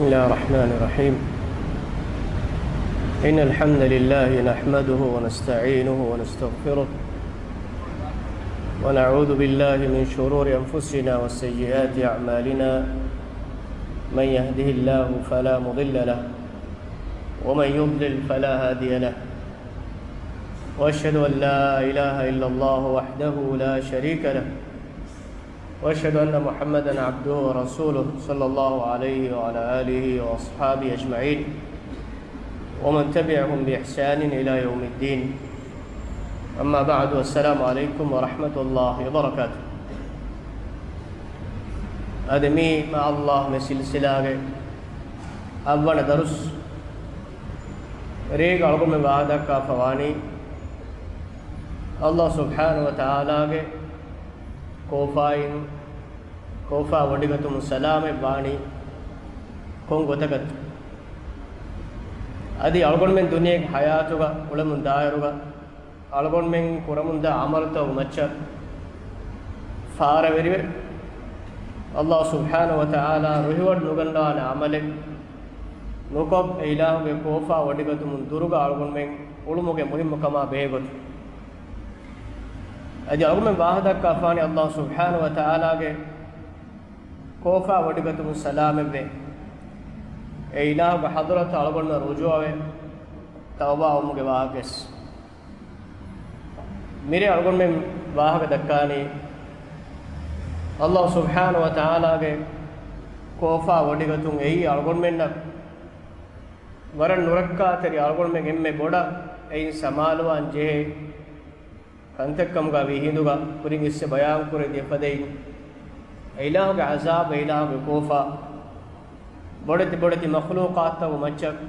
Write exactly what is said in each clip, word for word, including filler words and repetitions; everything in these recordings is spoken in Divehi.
بسم الله الرحمن الرحيم. إن الحمد لله نحمده ونستعينه ونستغفره، ونعوذ بالله من شرور أنفسنا وسيئات أعمالنا. من يهده الله فلا مضل له، ومن يضلل فلا هادي له. وأشهد أن لا إله إلا الله وحده لا شريك له، وأشهد أن محمدا عبده ورسوله، صلى الله عليه وعلى آله وأصحابه أجمعين، ومن تبعهم بإحسان إلى يوم الدين. أما بعد، السلام عليكم ورحمة الله وبركاته. އަދި މި މާ ﷲ މެ ސިލްސިލާގެ އަށްވަނަ ދަރުސް ރޭގަ އަޅުގަނޑުމެން ވާހަކަދައްކާފަ ވާނީ، ﷲ ސުބްޙާނަހޫ ވަތަޢާލާގެ ކޯފާއިން، ކޯފާ ވޮޑިގަތުމުން ސަލާމަތް ވާނީ ކޮން ގޮތަކަށް؟ އަދި އަޅުގަނޑުމެން ދުނިޔޭގެ ޙަޔާތުގަ އުޅެމުން ދާއިރުގަ އަޅުގަނޑުމެން ކުރަމުންދާ ޢަމަލުތަކުގެ މައްޗަށް ފާރަވެރިވެ، ﷲ ސުބްޙާނަހޫ ވަތަޢާލާ ރުހިވަޑު ނުގަންނަވާނެ ޢަމަލެއް ނުކޮށް، އެ އިލާހުގެ ކޯފާ ވޮޑިގަތުމުން ދުރުގަ އަޅުގަނޑުމެން އުޅުމުގެ މުހިއްމުކަމާ ބެހޭގޮތުން. އަދި އަޅުގަނޑުމެން ވާހަކަދައްކާފާނީ ﷲ ސުބްޙާނަހޫ ވަތަޢާލާގެ ކޯފާ ވޮޑިގަތުމުން ސަލާމަތްވެ، އެ އިލާހުގެ ޙަޟްރަތަށް އަޅުގަނޑުމެން ރުޖޫޢަވެ، ތައުބާވުމުގެ ވާހަކަވެސް. މިރޭ އަޅުގަނޑުމެން ވާހަކަ ދައްކާނީ، ﷲ ސުބްޙާނަހޫ ވަތަޢާލާގެ ކޯފާ ވޮޑިގަތުން އެއީ އަޅުގަނޑުމެންނަށް ވަރަށް ނުރައްކާތެރި، އަޅުގަނޑުމެން އެންމެ ބޮޑަށް އެއިން ސަމާލުވާން ޖެހޭ ކަންތައްކަމުގަ ވީ ހިނދުގަ ކުރިން އިސްވެ ބަޔާންކުރެއްވި ފަދައިން، އެ އިލާހުގެ ޢަޒާބު، އެ އިލާހުގެ ކޯފާ، ބޮޑެތި ބޮޑެތި މަޚްލޫޤާތްތަކުގެ މައްޗަށް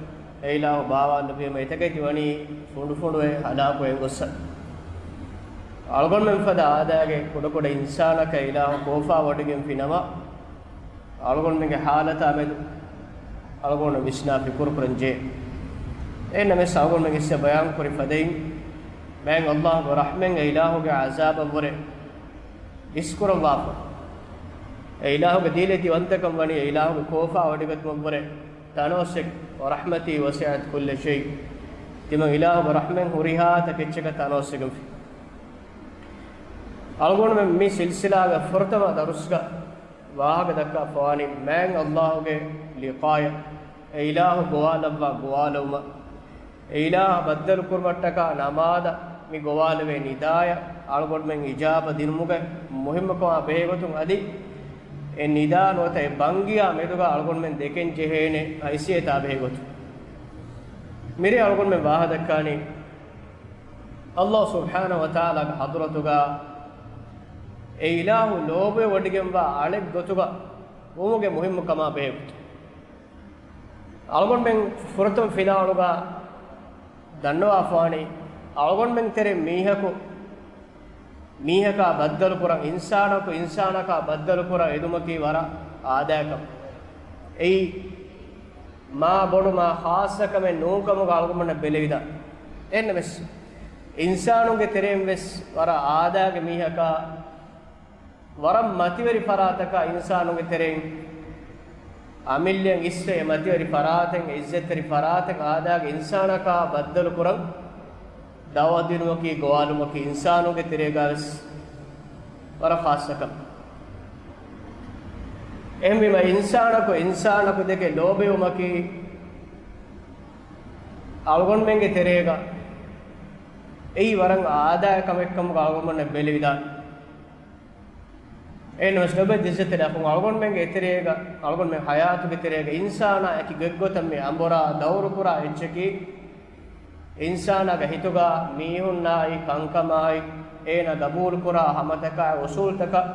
އެ އިލާހު ބާވާލެއްވީމަ، އެތަކެތި ވަނީ ފުނޑުފުނޑުވެ ހަލާކުވެ ގޮއްސަ. އަޅުގަނޑުމެން ފަދަ އާދައިގެ ކުޑަކުޑަ އިންސާނަކަށް އެ އިލާހު ކޯފާ ވޮޑިގެންފި ނަމަ، އަޅުގަނޑުމެންގެ ޙާލަތާ މެދު އަޅުގަނޑު ވިސްނާ ފިކުރު ކުރަން ޖެހޭ. އެހެންނަމަވެސް އަޅުގަނޑުމެން އިސްވެ ބަޔާންކުރި ފަދައިން، މާތް ﷲގެ ރަޙްމަތް އެ އިލާހުގެ ޢަޒާބަށްވުރެ އިސްކުރައްވާފަ. އެ އިލާހުގެ ދީލަތި ވަންތަކަން ވަނީ އެ އިލާހުގެ ކޯފާ ވޮޑިގަތުމަށްވުރެ ތަނަވަސްވެ، ވަރަޙްމަތީ ވަސަޢަތް ކުއްލަ ޝައިއް. ތިމަން އިލާހުގެ ރަޙްމަތް ހުރިހާ ތަކެއްޗަކަށް ތަނަވަސްވެގެންފި. އަޅުގަނޑުމެން މި ސިލްސިލާގެ ފުރަތަމަ ދަރުސްގަ ވާހަކަ ދައްކާފަވާނީ މާތް ﷲގެ ލިޤާޔަށް، އެ އިލާހު ގޮވާލައްވާ ގޮވާލުމަށް، އެ އިލާހަށް ބައްދަލުކުރުމަށްޓަކާ ނަމާދަށް މި ގޮވާލެވޭ ނިދާޔަށް އަޅުގަނޑުމެން އިޖާބަ ދިނުމުގެ މުހިއްމުކަމާ ބެހޭގޮތުން، އަދި އެ ނިދާ ނުވަތަ އެ ބަންގިޔާ މެދުގަ އަޅުގަނޑުމެން ދެކެން ޖެހޭނެ ހައިސިއްޔަތާ ބެހޭގޮތުން. މިރޭ އަޅުގަނޑުމެން ވާހަކަ ދައްކާނީ، ﷲ ސުބްޙާނަހޫ ވަތަޢާލާގެ ޙަޟްރަތުގަ އެ އިލާހު ލޯބިވެވޮޑިގެންވާ އަޅެއްގޮތުގަ ވުމުގެ މުހިއްމުކަމާ ބެހޭގޮތުން. އަޅުގަނޑުމެން ފުރަތަމަ ފިލާވަޅުގަ ދަންނަވާފަވާނީ، އަޅުގަނޑުމެން ތެރެއިން މީހަކު މީހަކާ ބައްދަލުކުރަން، އިންސާނަކު އިންސާނަކާ ބައްދަލުކުރަން އެދުމަކީ ވަރަށް އާދައިގެ ކަމެއް. އެއީ މާ ބޮޑު މާ ޚާއްޞަ ކަމެއް ނޫންކަމުގަ އަޅުގަނޑުމެންނަށް ބެލެވިދާނެ. އެހެންނަމަވެސް، އިންސާނުންގެ ތެރެއިން ވެސް ވަރަށް އާދައިގެ މީހަކާ ވަރަށް މަތިވެރި ފަރާތަކާ އިންސާނުންގެ ތެރެއިން އަމިއްލައަށް އިސްވެ، އެ މަތިވެރި ފަރާތެއް، އިއްޒަތްތެރި ފަރާތެއް އާދައިގެ އިންސާނަކާ ބައްދަލުކުރަން ދަޢުވަތު ދިނުމަކީ، ގޮވާލުމަކީ އިންސާނުންގެ ތެރޭގަ ވެސް ވަރަށް ޚާއްޞަ ކަމެއް. އެހެންވީމަ، އިންސާނަކު އިންސާނަކު ދެކެ ލޯބިވުމަކީ އަޅުގަނޑުމެންގެ ތެރޭގަ އެއީ ވަރަށް އާދައިގެ ކަމެއްކަމުގަ އަޅުގަނޑުމެންނަށް ބެލެވިދާނެ. އެހެންނަމަވެސް ލޮބުވެތި އިއްޒަތްތެރި އަޚުން، އަޅުގަނޑުމެންގެ އެތެރޭގަ، އަޅުގަނޑުމެން ޙަޔާތުގެ ތެރޭގަ އިންސާނާ އެކި ގޮތްގޮތަށް މި އަނބުރާ ދައުރުކުރާ އެއްޗަކީ، އިންސާނާގެ ހިތުގަ މީހުންނާއި، ކަންކަމާއި، އޭނާ ގަބޫލުކުރާ ހަމަތަކާއި، އުސޫލުތަކަށް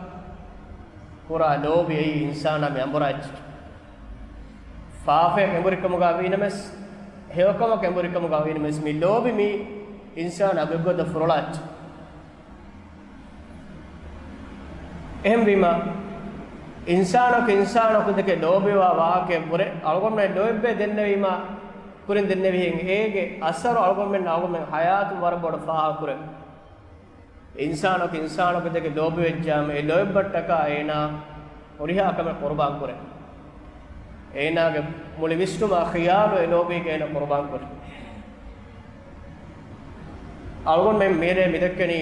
ކުރާ ލޯބި އެއީ އިންސާނާ މި އަނބުރާ އެއްޗަކީ. ފާފައަށް އެނބުރިކަމުގަ ވީނަމަވެސް، ހެޔޮކަމަށް އެނބުރިކަމުގަ ވީނަމަވެސް، މި ލޯބި މީ އިންސާނާ ގޮތްގޮތަށް ފުރޮޅާ އެއްޗެއް. އެހެންވީމަ، އިންސާނަކު އިންސާނަކު ދެކެ ލޯބިވާ ވާހަކައަށްވުރެ، އަޅުގަނޑުމެން ލޯތްބެ ދެންނެވީމަ، ކުރިން ދެންނެވިހެން، އޭގެ އަސަރު އަޅުގަނޑުމެން އަޅުގަނޑުމެން ޙަޔާތުން ވަރަށް ބޮޑަށް ފާހަގަކުރޭ. އިންސާނަކު އިންސާނަކު ދެކެ ލޯބިވެއްޖާމަ، އެ ލޯތްބަށްޓަކާ އޭނާ ހުރިހާ ކަމެއް ޤުރުބާން ކުރޭ. އޭނާގެ މުޅި ވިސްނުމާ ޚިޔާލު އެ ލޯބީގަ އޭނަ ޤުރުބާން ކުރި. އަޅުގަނޑުމެން މިރޭ މިދެއްކެނީ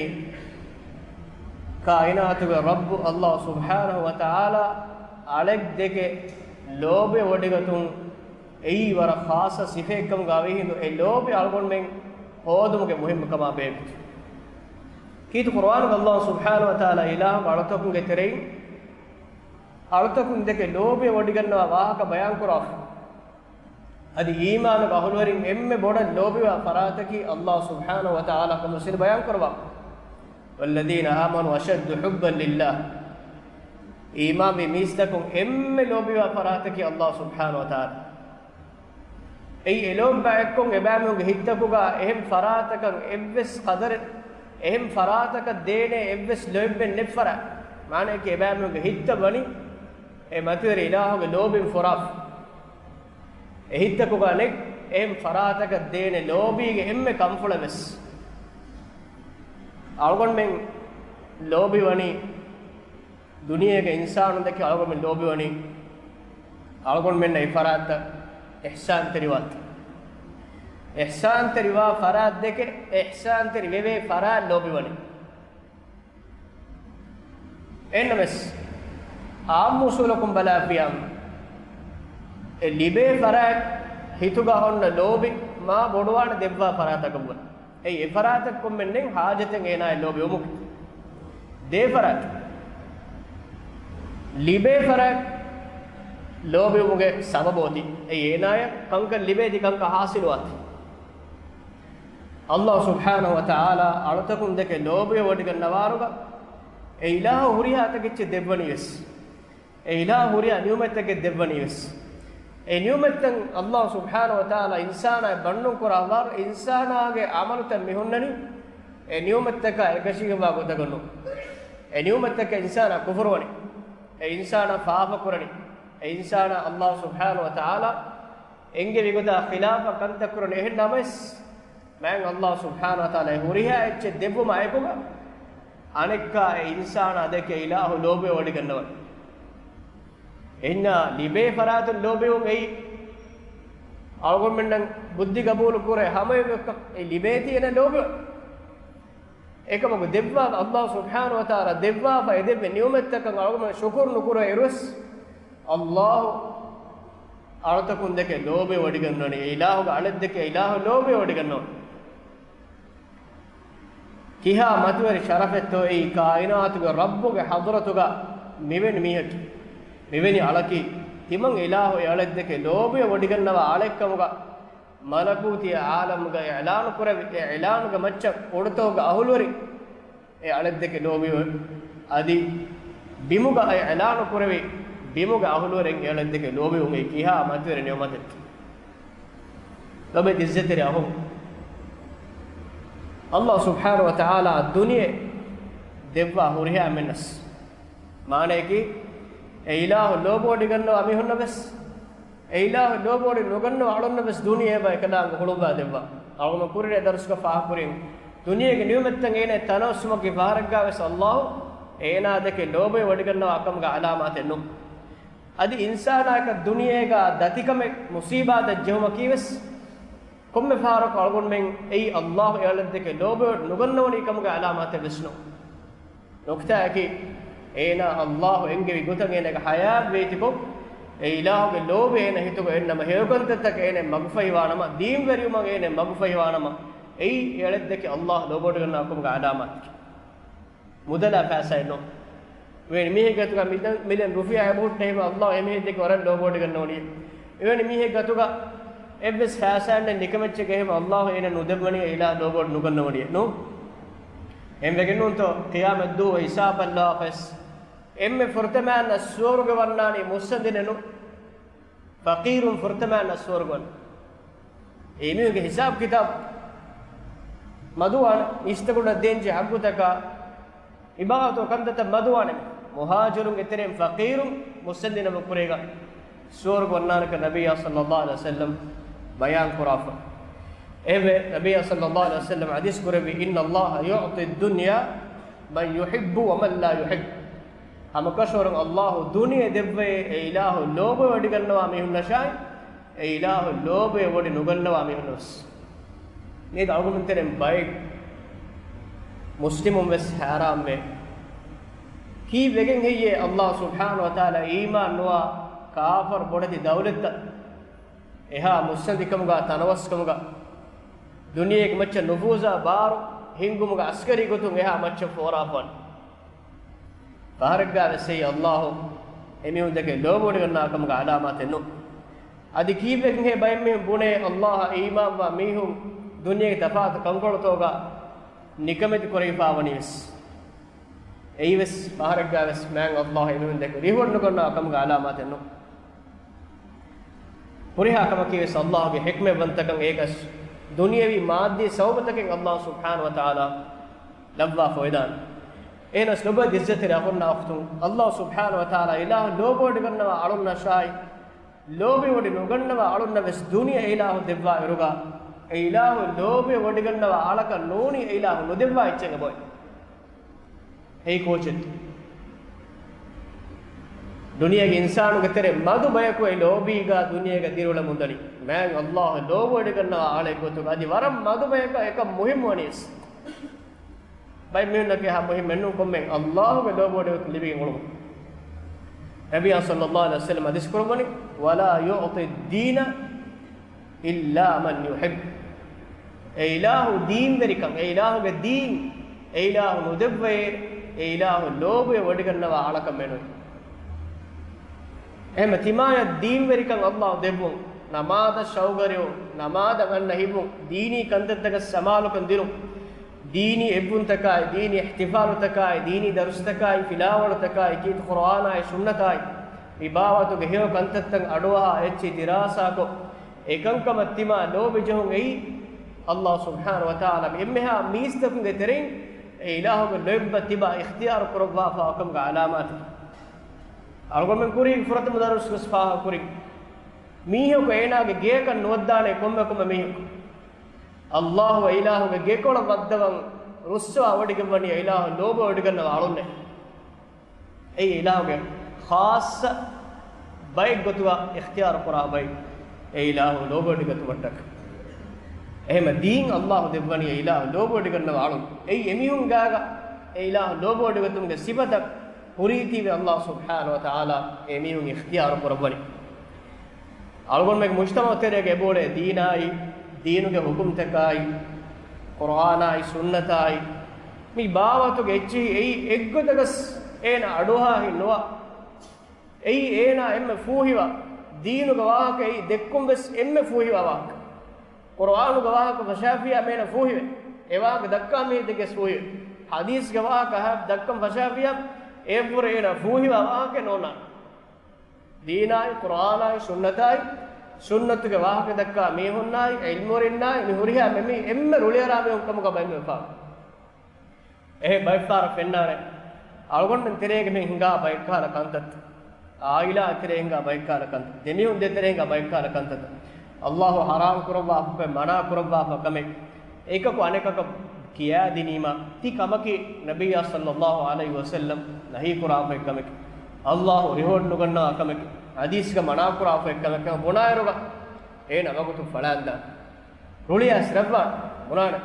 ކާއިނާތުގެ ރައްބު ﷲ ސުބްޙާނަހޫ ވަތަޢާލާ އަޅެއްދެކެ ލޯބިވެވޮޑިގަތުން އެއީ ވަރަށް ޚާއްޞަ ސިފައެއްކަމުގަ ވީ ހިނދު އެ ލޯބި އަޅުގަނޑުމެން ހޯދުމުގެ މުހިއްމުކަމާ ބޭއްވި. ކީރިތި ޤުރުއާނުގަ ﷲ ސުބްޙާނަހޫ ވަތަޢާލާ އިލާހުގެ އަޅުތަކުންގެ ތެރެއިން އަޅުތަކުން ދެކެ ލޯބިވެވޮޑިގަންނަވާ ވާހަކަ ބަޔާންކުރާފަ. އަދި އީމާނުގެ އަހުލުވެރިން އެންމެ ބޮޑަށް ލޯބިވާ ފަރާތަކީ ﷲ ސުބްޙާނަހޫ ވަތަޢާލާ ކަމު ސިލް ބަޔާންކުރައްވާ. وَالَّذِينَ آمَنُوا أَشَدُّ حُبًّا لِلَّهِ. އީމާންވި މީސްތަކުން އެންމެ ލޯބިވާ ފަރާތަކީ ﷲ ސުބްޙާނަހޫ ވަތަޢާލާ. އެއީ އެ ލޯބި ބަޔަކުން އެބައިމީހުންގެ ހިތްތަކުގަ އެހެން ފަރާތަކަށް އެއްވެސް ޤަދަރެއް، އެހެން ފަރާތަކަށް ދޭނެ އެއްވެސް ލޯތްބެއް ނެތް ފަރާތް. މާނައަކީ އެބައިމީހުންގެ ހިތްތައް ވަނީ އެ މަތިވެރި އިލާހުގެ ލޯބިން ފުރާފަ. އެ ހިތްތަކުގަ ނެތް އެހެން ފަރާތަކަށް ދޭނެ ލޯބީގެ އެންމެ ކަންފުޅެއް ވެސް. އަޅުގަނޑުމެން ލޯބިވަނީ ދުނިޔޭގެ އިންސާނުން ދެކެ އަޅުގަނޑުމެން ލޯބިވަނީ އަޅުގަނޑުމެންނަށް އެ ފަރާތްތައް އިޙްސާންތެރިވާތަ. އިޙްސާންތެރިވާ ފަރާތް ދެކެ އިޙްސާންތެރި ވެވޭ ފަރާތް ލޯބިވަނީ. އެހެންނަމަވެސް، އާއްމު އުސޫލަކުން ބަލާފިޔާމަ، އެ ލިބޭ ފަރާތް ހިތުގަ އޮންނަ ލޯބި މާ ބޮޑުވާނެ ދެއްވާ ފަރާތަކަށް ވުން. އެއީ އެ ފަރާތަކުން ކޮންމެ ނެތް ހާޖަތެއް އޭނާއަށް ލޯބިވުމުގެ. ދޭ ފަރާތް، ލިބޭ ފަރާތް ލޯބިވުމުގެ ސަބަބު އޮތީ. އެއީ އޭނާއަށް ކަންކަން ލިބޭތީ ކަންކަން ހާސިލުވާތީ. ﷲ ސުބްޙާނަހޫ ވަތަޢާލާ އަޅުތަކުން ދެކެ ލޯބިވެވޮޑިގަންނަވާރުގަ، އެ އިލާހު ހުރިހާ ތަކެއްޗެއް ދެއްވަނީ ވެސް. އެ އިލާހު ހުރިހާ ނިޢުމަތްތަކެއް ދެއްވަނީ ވެސް. އެ ނިޢުމަތްތައް ﷲ ސުބްޙާނަހޫ ވަތަޢާލާ އިންސާނާއަށް ބަންނުން ކުރާ އަވާރު އިންސާނާގެ ޢަމަލުތައް މި ހުންނަނީ އެ ނިޢުމަތްތަކާ އެކަށީގެންވާ ގޮތަކަށް ނޫން. އެ ނިޢުމަތްތަކަށް އިންސާނާ ކުފުރުވަނީ. އެ އިންސާނާ ފާފަ ކުރަނީ. އެ އިންސާނާ ﷲ ސުބްޙާނަހޫ ވަތަޢާލާ އެންގެވި ގޮތާ ޚިލާފަށް ކަންތައް ކުރަނީ. އެހެން ނަމަވެސް، މާތް ﷲ ސުބްޙާނަހޫ ވަތަޢާލާ އެ ހުރިހާ އެއްޗެއް ދެއްވުމާ އެކުގަ، އަނެއްކާ އެ އިންސާނާ ދެކެ އިލާހު ލޯބިވެވޮޑިގަންނަވަން. އެހެންނާ ލިބޭ ފަރާތުން ލޯބިވުން އެއީ، އަޅުގަނޑުމެންނަށް ބުއްދި ގަބޫލު ކުރޭ ހަމަ އެއްކަ، އެ ލިބޭތީ އޭނަ ލޯބިވަން. އެކަމަކު ދެއްވާ ﷲ ސުބްޙާނަހޫ ވަތަޢާލާ ދެއްވާފަ އެ ދެއްވި ނިޢުމަތްތަކަށް އަޅުގަނޑު ޝުކުރު ނުކުރޭ އިރުވެސް، ﷲ އަޅުތަކުން ދެކެ ލޯބިވެވޮޑިގަންނަވަނީ. އެ އިލާހުގެ އަޅެއްދެކެ އިލާހު ލޯބިވެވޮޑިގަންނަވަނީ. ކިހާ މަތިވެރި ޝަރަފެއްތޯ އެއީ ކާއިނާތުގެ ރައްބުގެ ޙަޟްރަތުގަ މިވެނި މީހަކީ، މިވެނި އަޅަކީ، ތިމަން އިލާހު އެ އަޅެއްދެކެ ލޯބިވެވޮޑިގަންނަވާ އަޅެއްކަމުގަ މަލަކޫތީ ޢާލަމުގަ އިޢުލާނު ކުރެވި، އެ އިޢުލާނުގެ މައްޗަށް އުޑުތަކުގެ އަހުލުވެރިން އެ އަޅެއްދެކެ ލޯބިވެ، އަދި ބިމުގަ އެ އިޢުލާނު ކުރެވި، ބިމުގެ އަހުލުވެރިން އެ އަޅެއްދެކެ ލޯބިވުން އެއީ ކިހާ މަތިވެރި ނިޢުމަތެއްތޯ. ލޮބެތި އިއްޒަތްތެރި އަޚުން، ﷲ ސުބްޙާނަހޫ ވަތަޢާލާ ދުނިޔެ ދެއްވާ ހުރިހާ އެންމެންނަސް، މާނަޔަކީ، އެ އިލާހު ލޯބިވޮޑިގަންނަވާ މީހުންނަށް ވެސް، އެ އިލާހު ލޯބިވޮޑި ނުގަންނަވާ އަޅުންނަށް ވެސް ދުނިޔެ އެބަ އެކަލާނގެ ހުޅުއްވާ ދެއްވާ. އަޅުގަނޑު ކުރިން އެ ދަރުސްގަ ފާހަގަކުރިން، ދުނިޔޭގެ ނިޢުމަތްތައް އޭނަ ތަނަވަސްވުމަކީ ފަހަރެއްގަ ވެސް ﷲ އޭނާ ދެކެ ލޯބިވެވޮޑިގަންނަވާ ކަމުގެ ޢަލާމާތެއް ނޫން. އަދި އިންސާނާއަކަށް ދުނިޔޭގަ ދަތިކަމެއް މުޞީބާތެއް ޖެހުމަކީ ވެސް، ކޮންމެ ފަހަރަކު އަޅުގަނޑުމެން އެއީ ﷲ އެ އަޅެއްދެކެ ލޯބިވެ ނުގަންނަވަނީ ކަމުގެ ޢަލާމާތެއް ވެސް ނޫން. ނުކުތާއަކީ، އޭނާ ﷲ އެންގެވި ގޮތަށް އޭނާގެ ޙަޔާތް ވޭތިކޮށް، އެ އިލާހުގެ ލޯބި އޭނާ ހިތުގަ އެންނަމަ، ހެޔޮކަންތައްތަކަށް އޭނާ މަގުފަހިވާނަމަ، ދީންވެރިވުމަށް އޭނާ މަގުފަހިވާނަމަ، އެއީ އެ އަޅެއްދެކެ ﷲ ލޯބިވޮޑިގަންނަވާ ކަމުގެ ޢަލާމާތެކޭ. މުދަލާ ފައިސާއެއް ނޫން. އެވެނި މީހެއްގެ ގަތުގަ މިލި-، މިލިއަން ރުފިޔާ އެބަހުއްޓޭ ހިމެ ﷲ އެމީހެއްދެކެ ވަރަށް ލޯބިވޮޑިގަންނަވަނީ. އެވެނި މީހެއްގެ ގަތުގަ އެއްވެސް ފައިސާއެއް ނެތް ނިކަމެއްޗެއްގަ ހިމެ ﷲ އޭނަ ނުދެއްވަނީ، އެ އިލާހު ލޯބިވޮޑި ނުގަންނަވަނީ. ނޫން. އެހެންވެގެން ނޫންތޯ، ޤިޔާމަތްދުވަހު ހިސާބަށްލާފަސް އެންމެ ފުރަތަމައިންނަށް ސުވަރުގެ ވަންނާނީ މުއްސަނދިނެއް ނޫން. ފަޤީރުން ފުރަތަމައިންނަށް ސުވަރުގެ ވަން. އެމީހުންގެ ހިސާބު ކިތާބު މަދުވާނެ، މީސްތަކުންނަށް ދޭންޖެހޭ ޙައްޤުތަކާ، ޢިބާދަތު ކަންތައްތައް މަދުވާނެ. މުހާޖިރުންގެ ތެރެއިން ފަޤީރުން މުއްސަނދިން ނަމަ ކުރޭގަ ސުވަރުގެ ވަންނާނެކަން ނަބިއްޔާ ޞައްލައްލާހު ޢަލައިހި ވަސައްލަމް ބަޔާން ކުރާފަ. އެހެންވެ، ނަބިއްޔާ ޞައްލައްލާހު ޢަލައިހި ވަސައްލަމް ޙަދީޘް ކުރެއްވި، إن الله يعطي الدنيا من يحب ومن لا يحب. ހަމަކަށަވަރުން އައްލާހު ދުނިޔެ ދެއްވައޭ، އެ އިލާހު ލޯބިވެވޮޑިގަންނަވާ މީހުންނަށާއި، އެ އިލާހު ލޯބިވެވޮޑި ނުގަންނަވާ މީހުންނަށް ވެސް. މިއަދު އަޅުގަނޑުމެން ތެރެއިން ބައެއް މުސްލިމުން ވެސް ހައިރާންވޭ. ކީއްވެގެން ހެއްޔޭ އައްލާހު ސުބްޙާނަހު ވަތަޢާލާ އީމާން ނުވާ ކާފަރު ބޮޑެތި ދައުލަތްތައް އެހާ މުއްސަނދިކަމުގަ ތަނަވަސްކަމުގަ ދުނިޔޭގެ މައްޗަށް ނުފޫޒާ ބާރު ހިންގުމުގަ އަސްކަރީ ގޮތުން އެހާ މައްޗަށް ފޯރާފަވަން؟ ފަހަރެއްގަ ވެސް އެއީ އައްލާހު އެމީހުން ދެކެ ލޯބިވޮޑިގަންނަވާ ކަމުގެ ޢަލާމާތެއް ނޫން. އަދި ކީއްވެގެންހޭ ބައެއް މީހުން ބުނޭ އައްލާހަށް އީމާންވާ މީހުން ދުނިޔޭގެ ތަފާތު ކަންކޮޅުތަކުގަ ނިކަމެތި ކުރެވިފަވަނީ ވެސް؟ އެއީ ވެސް ފަހަރެއްގަ ވެސް މާތް އައްލާހު އެމީހުން ދެކެ ރިހުވަޑުނުގަންނަވާ ކަމުގެ ޢަލާމާތެއް ނޫން. ހުރިހާ ކަމަކީ ވެސް އައްލާހުގެ ޙިކްމަތްވަންތަކަން، އޭގަސް ދުނިޔަވީ މާއްދީ ސަބަބުތަކެއް އައްލާހު ސުބްޙާނަހު ވަތަޢާލާ ލައްވާފަ ވެދާނެ. އެހެނަސް ލޮބުވެތި ޢިއްޒަތްތެރި އަޚުންނާ އުޚްތުން، އައްލާހު ސުބްޙާނަހު ވަތަޢާލާ އިލާހު ލޯބިވޮޑިގަންނަވާ އަޅުންނަށާއި، ލޯބިވޮޑި ނުގަންނަވާ އަޅުންނަށް ވެސް ދުނިޔެ އެ އިލާހު ދެއްވާ އިރުގަ، އެ އިލާހު ލޯބިވޮޑިގަންނަވާ އަޅަކަށް ނޫނީ އެ އިލާހު ނުދެއްވާ އެއްޗެއް އެބައޮތް. އެއީ ކޯޗެއް؟ ދުނިޔޭގެ އިންސާނުގެ ތެރޭ މަދު ބަޔަކު އެ ލޯބީގަ ދުނިޔޭގަ ދިރިއުޅެމުންދަނީ. މާތް އައްލާހު ލޯބިވޮޑިގަންނަވާ އަޅެއް ގޮތުގަ އަދި ވަރަށް މަދު ބަޔަކަށް އެކަން މުހިއްމުވަނީސް. ބައެއް މީހުންނަކީ އެހާ މުހިއްމެއް ނޫން ކޮންމެ އައްލާހުގެ ލޯބިވޮޑިގަތުން ލިބިގެން އުޅުމުން. ނަބިއްޔާ ޞައްލައްލާހު ޢަލައިހި ވަސައްލަމަ ޙަދީޘް ކުރައްވަނީ، "ولا يعطي الدين إلا من يحب." އެ އިލާހު ދީންވެރިކަން، އެ އިލާހުގެ ދީން، އެ އިލާހު ނުދެއްވައޭ، އެ އިލާހު ލޯބިވެ ވޮޑިގަންނަވާ އަޅަކަށް މެނުވީ. އެހެންމެ ތިމާޔަށް ދީންވެރިކަން އައްލާހު ދެއްވުން، ނަމާދަށް ޝައުގުވެރިވުން، ނަމާދަށް އަންނަ ހިތްވުން، ދީނީ ކަންތައްތަކަށް ސަމާލުކަން ދިނުން، ދީނީ އެއްވުންތަކާއި، ދީނީ އިޙްތިފާލުތަކާއި، ދީނީ ދަރުސްތަކާއި، ފިލާވަޅުތަކާއި، ކީރިތި ޤުރުއާނާއި ސުންނަތާއި، މި ބާވަތުގެ ހެޔޮ ކަންތައްތައް އަޑުއަހާ އެއްޗި ދިރާސާކޮށް، އެކަންކަމަށް ތިމާ ލޯބި ޖެހުން އެއީ، އައްލާހު ސުބްޙާނަހު ވަތަޢާލާ މި އެންމެހާ މީސްތަކުންގެ ތެރެއިން އެ އިލާހުގެ ލޯތްބަށް ތިބާ އިޚްތިޔާރު ކުރައްވާފަ ކަމުގެ ޢަލާމާތެއް. އަޅުގަނޑުމެން ކުރީ ފުރަތަމަ ދަރުސް ވެސް ފާހަގަކުރިން. މީހަކު އޭނާގެ ގެޔަކަށް ނުވައްދާނެ ކޮންމެ ކޮންމެ މީހަކު. އައްލާހު އެ އިލާހުގެ ގެކޮޅަށް ވައްދަވަން ރުއްސަވާ ވޮޑިގެންވަނީ އެ އިލާހު ލޯބިވޮޑިގަންނަވާ އަޅުންނޭ. އެއީ އިލާހުގެ ޚާއްޞަ ބައެއް ގޮތުގަ އިޚްތިޔާރު ކުރާ ބައެއް، އެ އިލާހު ލޯބިވޮޑިގަތުމަށްޓަކަ. އެހެންމެ ދީން އައްލާހު ދެއްވަނީ އެ އިލާހު ލޯބިވޮޑިގަންނަވާ އަޅުން. އެއީ އެމީހުން ގާގަ އެ އިލާހު ލޯބިވޮޑިގަތުމުގެ ސިފަތައް ހުރީތީވެ އައްލާހު ސުބްޙާނަހު ވަތަޢާލާ އެމީހުން އިޚްތިޔާރު ކުރައްވަނީ. އަޅުގަނޑުމެންގެ މުޖްތަމަޢު ތެރޭގަ އެބައުޅޭ ދީނާއި، ދީނުގެ ޙުކުމްތަކާއި، ޤުރުއާނާއި، ސުންނަތާއި، މި ބާވަތުގެ އެއްޗިހި އެއީ އެއްގޮތަކަސް އޭނަ އަޑުއަހާހެން ނުވާ. އެއީ އޭނާ އެންމެ ފޫހިވާ، ދީނުގެ ވާހަކަ އެއީ ދެއްކުން ވެސް އެންމެ ފޫހިވާ ވާހަކަ. ޤުރުއާނުގެ ވާހަކަ ފަށާފިޔާ މޭނަ ފޫހިވެ، އެ ވާހަކަ ދައްކާ މީހެއް ދެކެސް ފޫހިވެ. ޙަދީޘްގެ ވާހަކަ އަހާ ދައްކަން ފަށާފިޔާ އޭފުރެ އޭނާ ފޫހިވާ ވާހަކަ ނޯންނާނެ. ދީނާއި، ޤުރުއާނާއި، ސުންނަތާއި، ސުންނަތުގެ ވާހަކަ ދައްކާ މީހުންނާއި، ޢިލްމުވެރިންނާއި، މި ހުރިހާ މެ-، މި އެންމެ ރުޅިއަރާ މީހުން ކަމުގަ ބައެއް މި ވެފާ. އެހެން ބައެއްފަހަރަށް ފެންނާނެ، އަޅުގަނޑުމެން ތެރޭގަ މި ހިނގާ ބައެއްކަހަލަ ކަންތައް، އާއިލާ ތެރޭ ހިނގާ ބައެއްކަހަލަ ކަންތައް، ދެމީހުން ދޭތެރޭ ހިނގާ ބައެއްކަހަލަ ކަންތައް، އައްލާހު ޙަރާމް ކުރައްވާފަކަމެއް، މަނާ ކުރައްވާފަ ކަމެއް، އެކަކު އަނެކަކަށް ކިޔާދިނީމަ، ތި ކަމަކީ ނަބިއްޔާ ޞައްލައްލާހު ޢަލައިހި ވަސައްލަމް ނަހީ ކުރާފައި ކަމެކޭ، އައްލާހު ރިހޯޑް ނުގަންނަވާ ކަމެކޭ، ޙަދީޘްގަ މަނާ ކުރާފައި ކަމެކޭ ބުނާއިރުގަ އޭނަ ވަގުތު ފަޅާންދާނެ. ރުޅިއައިސް ރައްވާނެ، ބުނާނެ.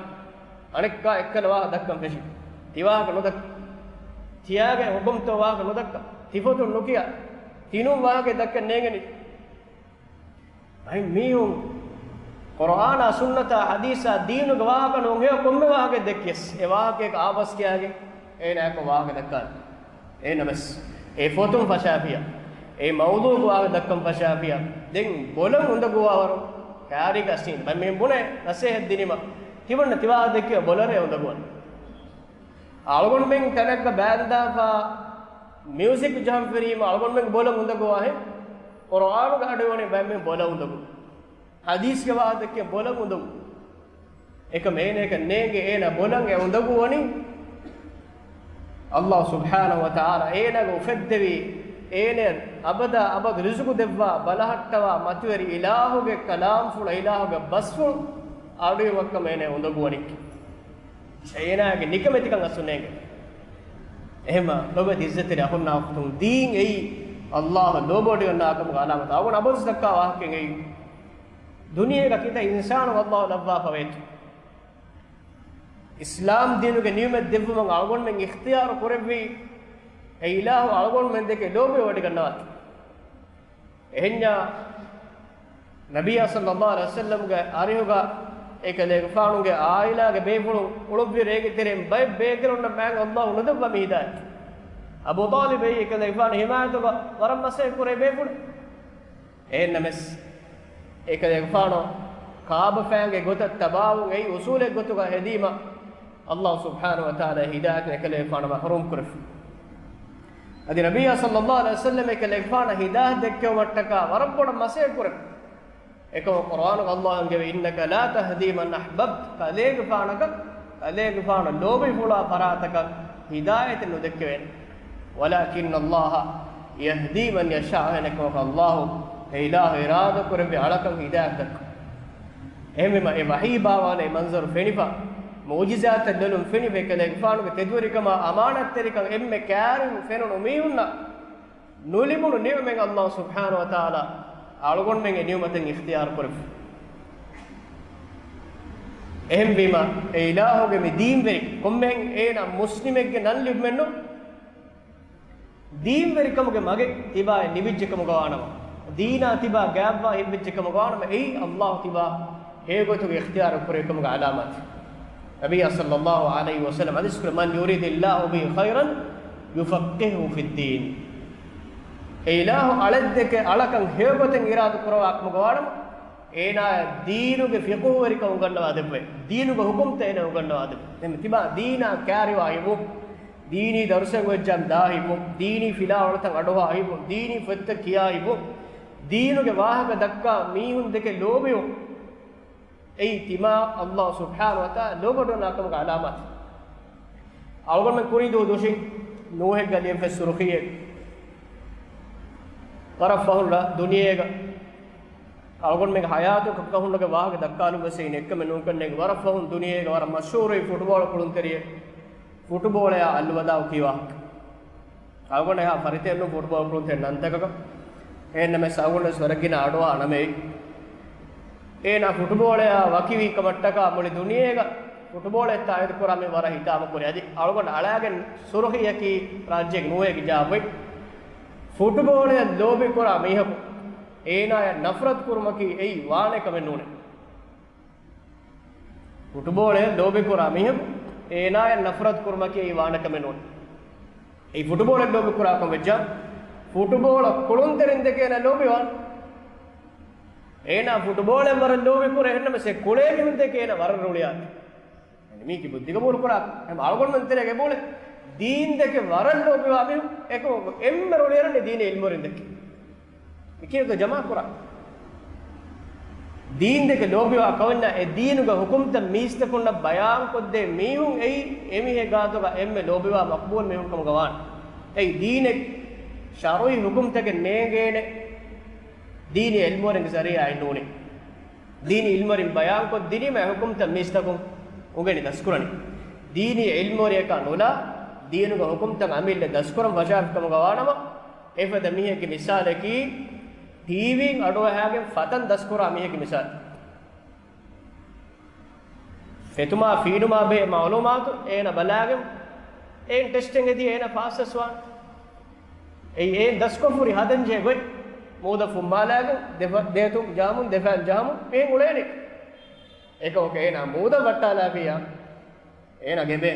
އަނެއްކާ އެއްކަލަ ވާހަކަ ދައްކަން ފެށި. ތި ވާހަކަ ނުދައްކަ. ތިޔާގެ ހުކުމްތޯ ވާހަކަ ނުދައްކަ. ތި ފޮތުން ނުކިޔާ. ތިނޫން ވާހަކަ ދައްކަން ނޭނގެނީ. ބައެއް މީހުން ޤުރުއާނާ ސުންނަތާ ޙަދީޘާ ދީނުގެ ވާހަކަ ނޫން ހެޔޮ ކޮންމެ ވާހަކައެއް ދެއްކިޔަސް، އެ ވާހަކައަކަށް އާބަސް ކިޔާގެން އޭނާއަކު ވާހަކަ ދައްކާނެ. އޭނަމެސް އެ ފޮތުން ފަށާފިޔާ، އެ މައުޟޫޢުގެ ވާހަކަ ދައްކަން ފަށާފިޔާ، ދެން ބޮލަށް އުނދަގޫވާވަރު ކާރީގަ އަސްނީން. ބައެއް މީހުން ބުނޭ ނަސޭހަތް ދިނީމަ، ތިބަންނަ ތިވާހަކަ ދެއްކިޔަ ބޮލަރޭ އުނދަގޫވަން. އަޅުގަނޑުމެން ތަނެއްގަ ބާންދާފަ މިއުޒިކް ޖަހަން ފެށީމަ އަޅުގަނޑުމެން ބޮލަށް އުނދަގޫވާހެން. ޤުރުއާނުގަ އަޑުއިވަނީ ބައެއް މީހުން ބޮލަށް އުނދަގޫ. ޙަދީޘްގެ ވާހަކަ ދެއްކިޔަ ބޮލަށް އުނދަގޫ. އެކަމް އޭނައަކަށް ނޭނގެ އޭނަ ބޮލަށް އެ އުނދަގޫވަނީ. އައްލާހު ސުބްޙާނަހު ވަތަޢާލާ އޭނަގެ އުފެއްދެވި، އޭނަ އަބަދާ އަބަދު ރިޒުޤު ދެއްވާ، ބަލަހައްޓަވާ މަތިވެރި އިލާހުގެ ކަލާމްފުޅު، އިލާހުގެ ބަސްފުޅު އަޑުއިވައްކަމަށް އޭނަ އުނދަގޫވަނީ. އޭނާގެ ނިކަމެތިކަން އަސްލު ނޭނގެ. އެހެންމަ ލޮބުވެތި އިއްޒަތްތެރި އަޚުންނާ އުޚްތުން، ދީން އެއީ އައްލާހު ލޯބިވޮޑިގަންނަވާ ކަމުގެ އަލާމަތް. އަޅުގަނޑު އަބަދުވެސް ދައްކާ ވާހަކައެއް އެއީ. ދުނިޔޭގަ ކިތައް އިންސާނު އައްލާހު ލައްވާފަވޭތޯ؟ އިސްލާމް ދީނުގެ ނިޢުމަތް ދެއްވުމަށް އަޅުގަނޑުމެން އިޚްތިޔާރު ކުރެއްވީ، އެ އިލާހު އަޅުގަނޑުމެން ދެކެ ލޯބިވެވޮޑިގަންނަވާތީ. އެހެންޏާ ނަބިއްޔާ ޞައްލައްލާހު ޢަލައިހި ވަސައްލަމްގެ އަރިހުގަ އެކަލޭގެފާނުގެ ޢާއިލާގެ ބޭފުޅުން އުޅުއްވި ރޭގެ ތެރެއިން ބައެއް ބޭކަލުންނަށް މާތް އައްލާހު ނުދެއްވާ މި ހިދާޔަތް. އަބޫ ޠާލިބް އެކަލޭގެފާނު ޙިމާޔަތުގަ ވަރަށް މަސައްކަތް ކުރޭ ބޭފުޅެއް. އެހެންނަމަސް، އެކަލޭގެފާނު ކާބަފައިންގެ ގޮތަށް ތަބާވުން އެއީ އުޞޫލެއް ގޮތުގަ ހެދީމަ، އައްލާހު ސުބްޙާނަހު ވަތަޢާލާ ހިދާޔަތުން އެކަލޭގެފާނަށް މަޙްރޫމް ކުރެފި. އަދި ނަބިއްޔާ ޞައްލައްލާހު ޢަލައިހި ވަސައްލަމް އެކަލޭގެފާނަށް ހިދާޔަތް ދެއްކެވުމަށްޓަކާ ވަރަށް ބޮޑަށް މަސައްކަތް ކުރެފި. އެކަމަކު ޤުރްއާނުގަ އައްލާހު އަންގެވި، "إنك لا تهدي من أحببت." ކަލޭގެފާނަކަށް، ކަލޭގެފާނު ލޯބިފުޅާ ފަރާތަކަށް ހިދާޔަތެއް ނުދެއްކެވޭނެ. "ولكن الله يهدي من يشاء." އެކަމަކު އައްލާހު އެ އިލާހު އިރާދަ ކުރެއްވި އަޅަކަށް ހިދާޔަތް ދެއްކު. އެހެންވީމަ، އެ ވަޙީ ބާވާލެ މަންޒަރު ފެނިފަ، މުޢުޖިޒާތައް ލޮލުން ފެނިފަ، އެކަލޭގެފާނުގެ ތެދުވެރިކަމާ އަމާނާތްތެރިކަން އެންމެ ކައިރިން ފެނުނު މީހުންނަށް ނުލިބުނު ނިޢުމަތް އައްލާހު ސުބްޙާނަހު ވަތަޢާލާ އަޅުގަނޑުމެން އެ ނިޢުމަތަށް އިޚްތިޔާރު ކުރެފި. އެހެންވީމަ، އެ އިލާހުގެ މި ދީންވެރި ކޮންމެހެން އޭނަ މުސްލިމެއްގެ ނަން ލިބުމެއްނު، ދީންވެރިކަމުގެ މަގެއް ތިބާއެއް ނިމިއްޖެ ކަމުގަ ވާނަމަ، ދީނާ ތިބާ ގާތްވާ ހިތްވެއްޖެ ކަމުގަ ވާނަމަ، އެއީ އައްލާހު ތިބާ ހެޔޮގޮތުގަ އިޚްތިޔާރު ކުރެވި ކަމުގެ ޢަލާމާތެއް. ނަބިއްޔާ ޞައްލައްލާހު ޢަލައިހި ވަސައްލަމް ޙަދީޘް ކުރޭ، "من يرد الله به خيرا يفقهه في الدين." އެ އިލާހު އަޅެއްދެކެ އަޅަކަށް ހެޔޮގޮތެއް އިރާދަ ކުރައްވާ ކަމުގަ ވާނަމަ، އޭނާޔަށް ދީނުގެ ފިޤުހުވެރިކަން އުނގަންނަވާ ދެއްވޭ. ދީނުގެ ޙުކުމްތައް އޭނަ އުނގަންނަވާ ދެއްވޭ. ދެން ތިބާ ދީނާ ކާރިވާ ހިތްވުން، ދީނީ ދަރުސެއް އޮތްޖާމި ދާ ހިތްވުން، ދީނީ ފިލާވަޅުތައް އަޑުއަހާ ހިތްވުން، ދީނީ ފޮތްތައް ކިޔާ ހިތްވުން، ދީނުގެ ވާހަކަ ދައްކާ މީހުން ދެކެ ލޯބިވުން. އެއީ ތިމާ އައްލާހު ސުބްޙާނަހު ވަތަޢާލާ ލޯބިވަޑައިގަންނަވާ ކަމުގެ ޢަލާމާތެއް. އަޅުގަނޑުމެން ކުރިން ދުވަހު ދުށިން ނޫހެއްގަ ލިޔެފަ ސުރުޚީއެއް. ވަރަށް ފަހުން ރަ-، ދުނިޔޭގަ އަޅުގަނޑުމެންގެ ޙަޔާތު ކަކުކަހުންނުގެ ވާހަކަ ދައްކާލުން ވެސް އެއްކަމެއް ނޫންކަންނޭނގެ. ވަރަށް ފަހުން ދުނިޔޭގަ ވަރަށް މަޝްހޫރު ފުޓްބޯޅަ ކުޅުންތެރިއެއް. ފުޓްބޯޅަޔާ އަލްވަދާޢު ކީ ވާހަކަ. އަޅުގަނޑަށް އެހާ ފަރިތައެއް ނޫން ފުޓްބޯޅަ ކުޅުންތެރި ނަންތަކަކަށް. އެހެންނަމަވެސް އަޅުގަނޑު ވެސް ވަރަށް ގިނަ އަޑުއަހާ ނަމެއް. އޭނާ ފުޓްބޯޅަޔާ ވަކިވީ ކަމަށްޓަކާ މުޅި ދުނިޔޭގަ ފުޓްބޯޅައެއް ތާއީދު ކުރާ މީހުން ވަރަށް ހިތާމަ ކުރި. އަދި އަޅުގަނޑު އަޅާގެން ސުރުޚީއަކީ ރާއްޖޭގެ ނޫހެއްގެ ޖާ އޮތް. ފުޓްބޯޅަޔަށް ލޯބި ކުރާ މީހަކު އޭނާޔަށް ނަފްރަތު ކުރުމަކީ އެއީ ވާނެ ކަމެއް ނޫނޭ. ފުޓްބޯޅަޔަށް ލޯބި ކުރާ މީހަކު އޭނާޔަށް ނަފްރަތު ކުރުމަކީ އެއީ ވާނެ ކަމެއް ނޫނޭ. އެއީ ފުޓްބޯޅައަށް ލޯބި ކުރާ ކަމަށް ވެއްޖާ، ފުޓްބޯޅަ ކުޅުންތެރިން ދެކެ އޭނާ ލޯބިވާނެ. އޭނާ ފުޓްބޯޅައަށް ވަރަށް ލޯބި ކުރޭ، އެހެންނަމަވެސް އެ ކުޅޭ މީހުން ދެކެ އޭނާ ވަރަށް ރުޅިއާ. މީކީ ބުއްދި ގަބޫލު ކުރާ، އަޅުގަނޑުމެން ތެރޭގަ ބޯޅަ ދީން ދެކެ ވަރަށް ލޯބިވާ މީހުން އެކަމަކު އެންމެ ރުޅިއަރަނީ ދީނީ ޢިލްމުވެރިން ދެކެ. މި ކިޔޭ ޖަމާ ކުރާ. ދީން ދެކެ ލޯބިވާ ކަމަށް ނާ، އެ ދީނުގެ ޙުކުމްތައް މީސްތަކުންނަށް ބަޔާންކޮށްދޭ މީހުން އެއީ އެމީހެއް ގާތުގަ އެންމެ ލޯބިވާ މަޤްބޫލް މީހުން ކަމުގަ ވާނެ. އެއީ ދީނެއް ޝަރުޢީ ޙުކުމްތަކެއް ނޭނގޭނެ ދީނީ ޢިލްމުވެރިންގެ ޒަރީޢާއިން ނޫނީ. ދީނީ ޢިލްމުވެރިން ބަޔާންކޮށްދިނީމަ އެ ޙުކުމްތައް މީސްތަކުން އުނގެނި ދަސްކުރަނީ. ދީނީ ޢިލްމުވެރިޔަކާ ނުލާ، ދީނުގެ ޙުކުމްތައް އަމިއްލަ ދަސްކުރަން ފަށާފި ކަމުގަ ވާނަމަ، އެފަދަ މީހެއްގެ މިސާލަކީ، ޓީވީން އަޑުއަހާގެން ފަތަން ދަސްކުރާ މީހެއްގެ މިސާލު. ފެތުމާ ފީނުމާ ބެހޭ މަޢުލޫމާތު އޭނަ ބަލާގެން، އޭން ޓެސްޓެއް ހެދި އޭނަ ފާސްވެސްވާނެ. އެއީ އޭން ދަސްކޮށްފުރި ހަދަންޖެހޭ ގޮތް. މޫދަށް ފުއްމާލާގެން، ދެފަ-، ދޭތުން ޖަހަމުން، ދެފައިން ޖަހަމުން، މިހެން އުޅޭނެ. އެކަމަކު އޭނާ މޫދަށް ވައްޓާލާފިއްޔާ، އޭނާ ގެބޭ.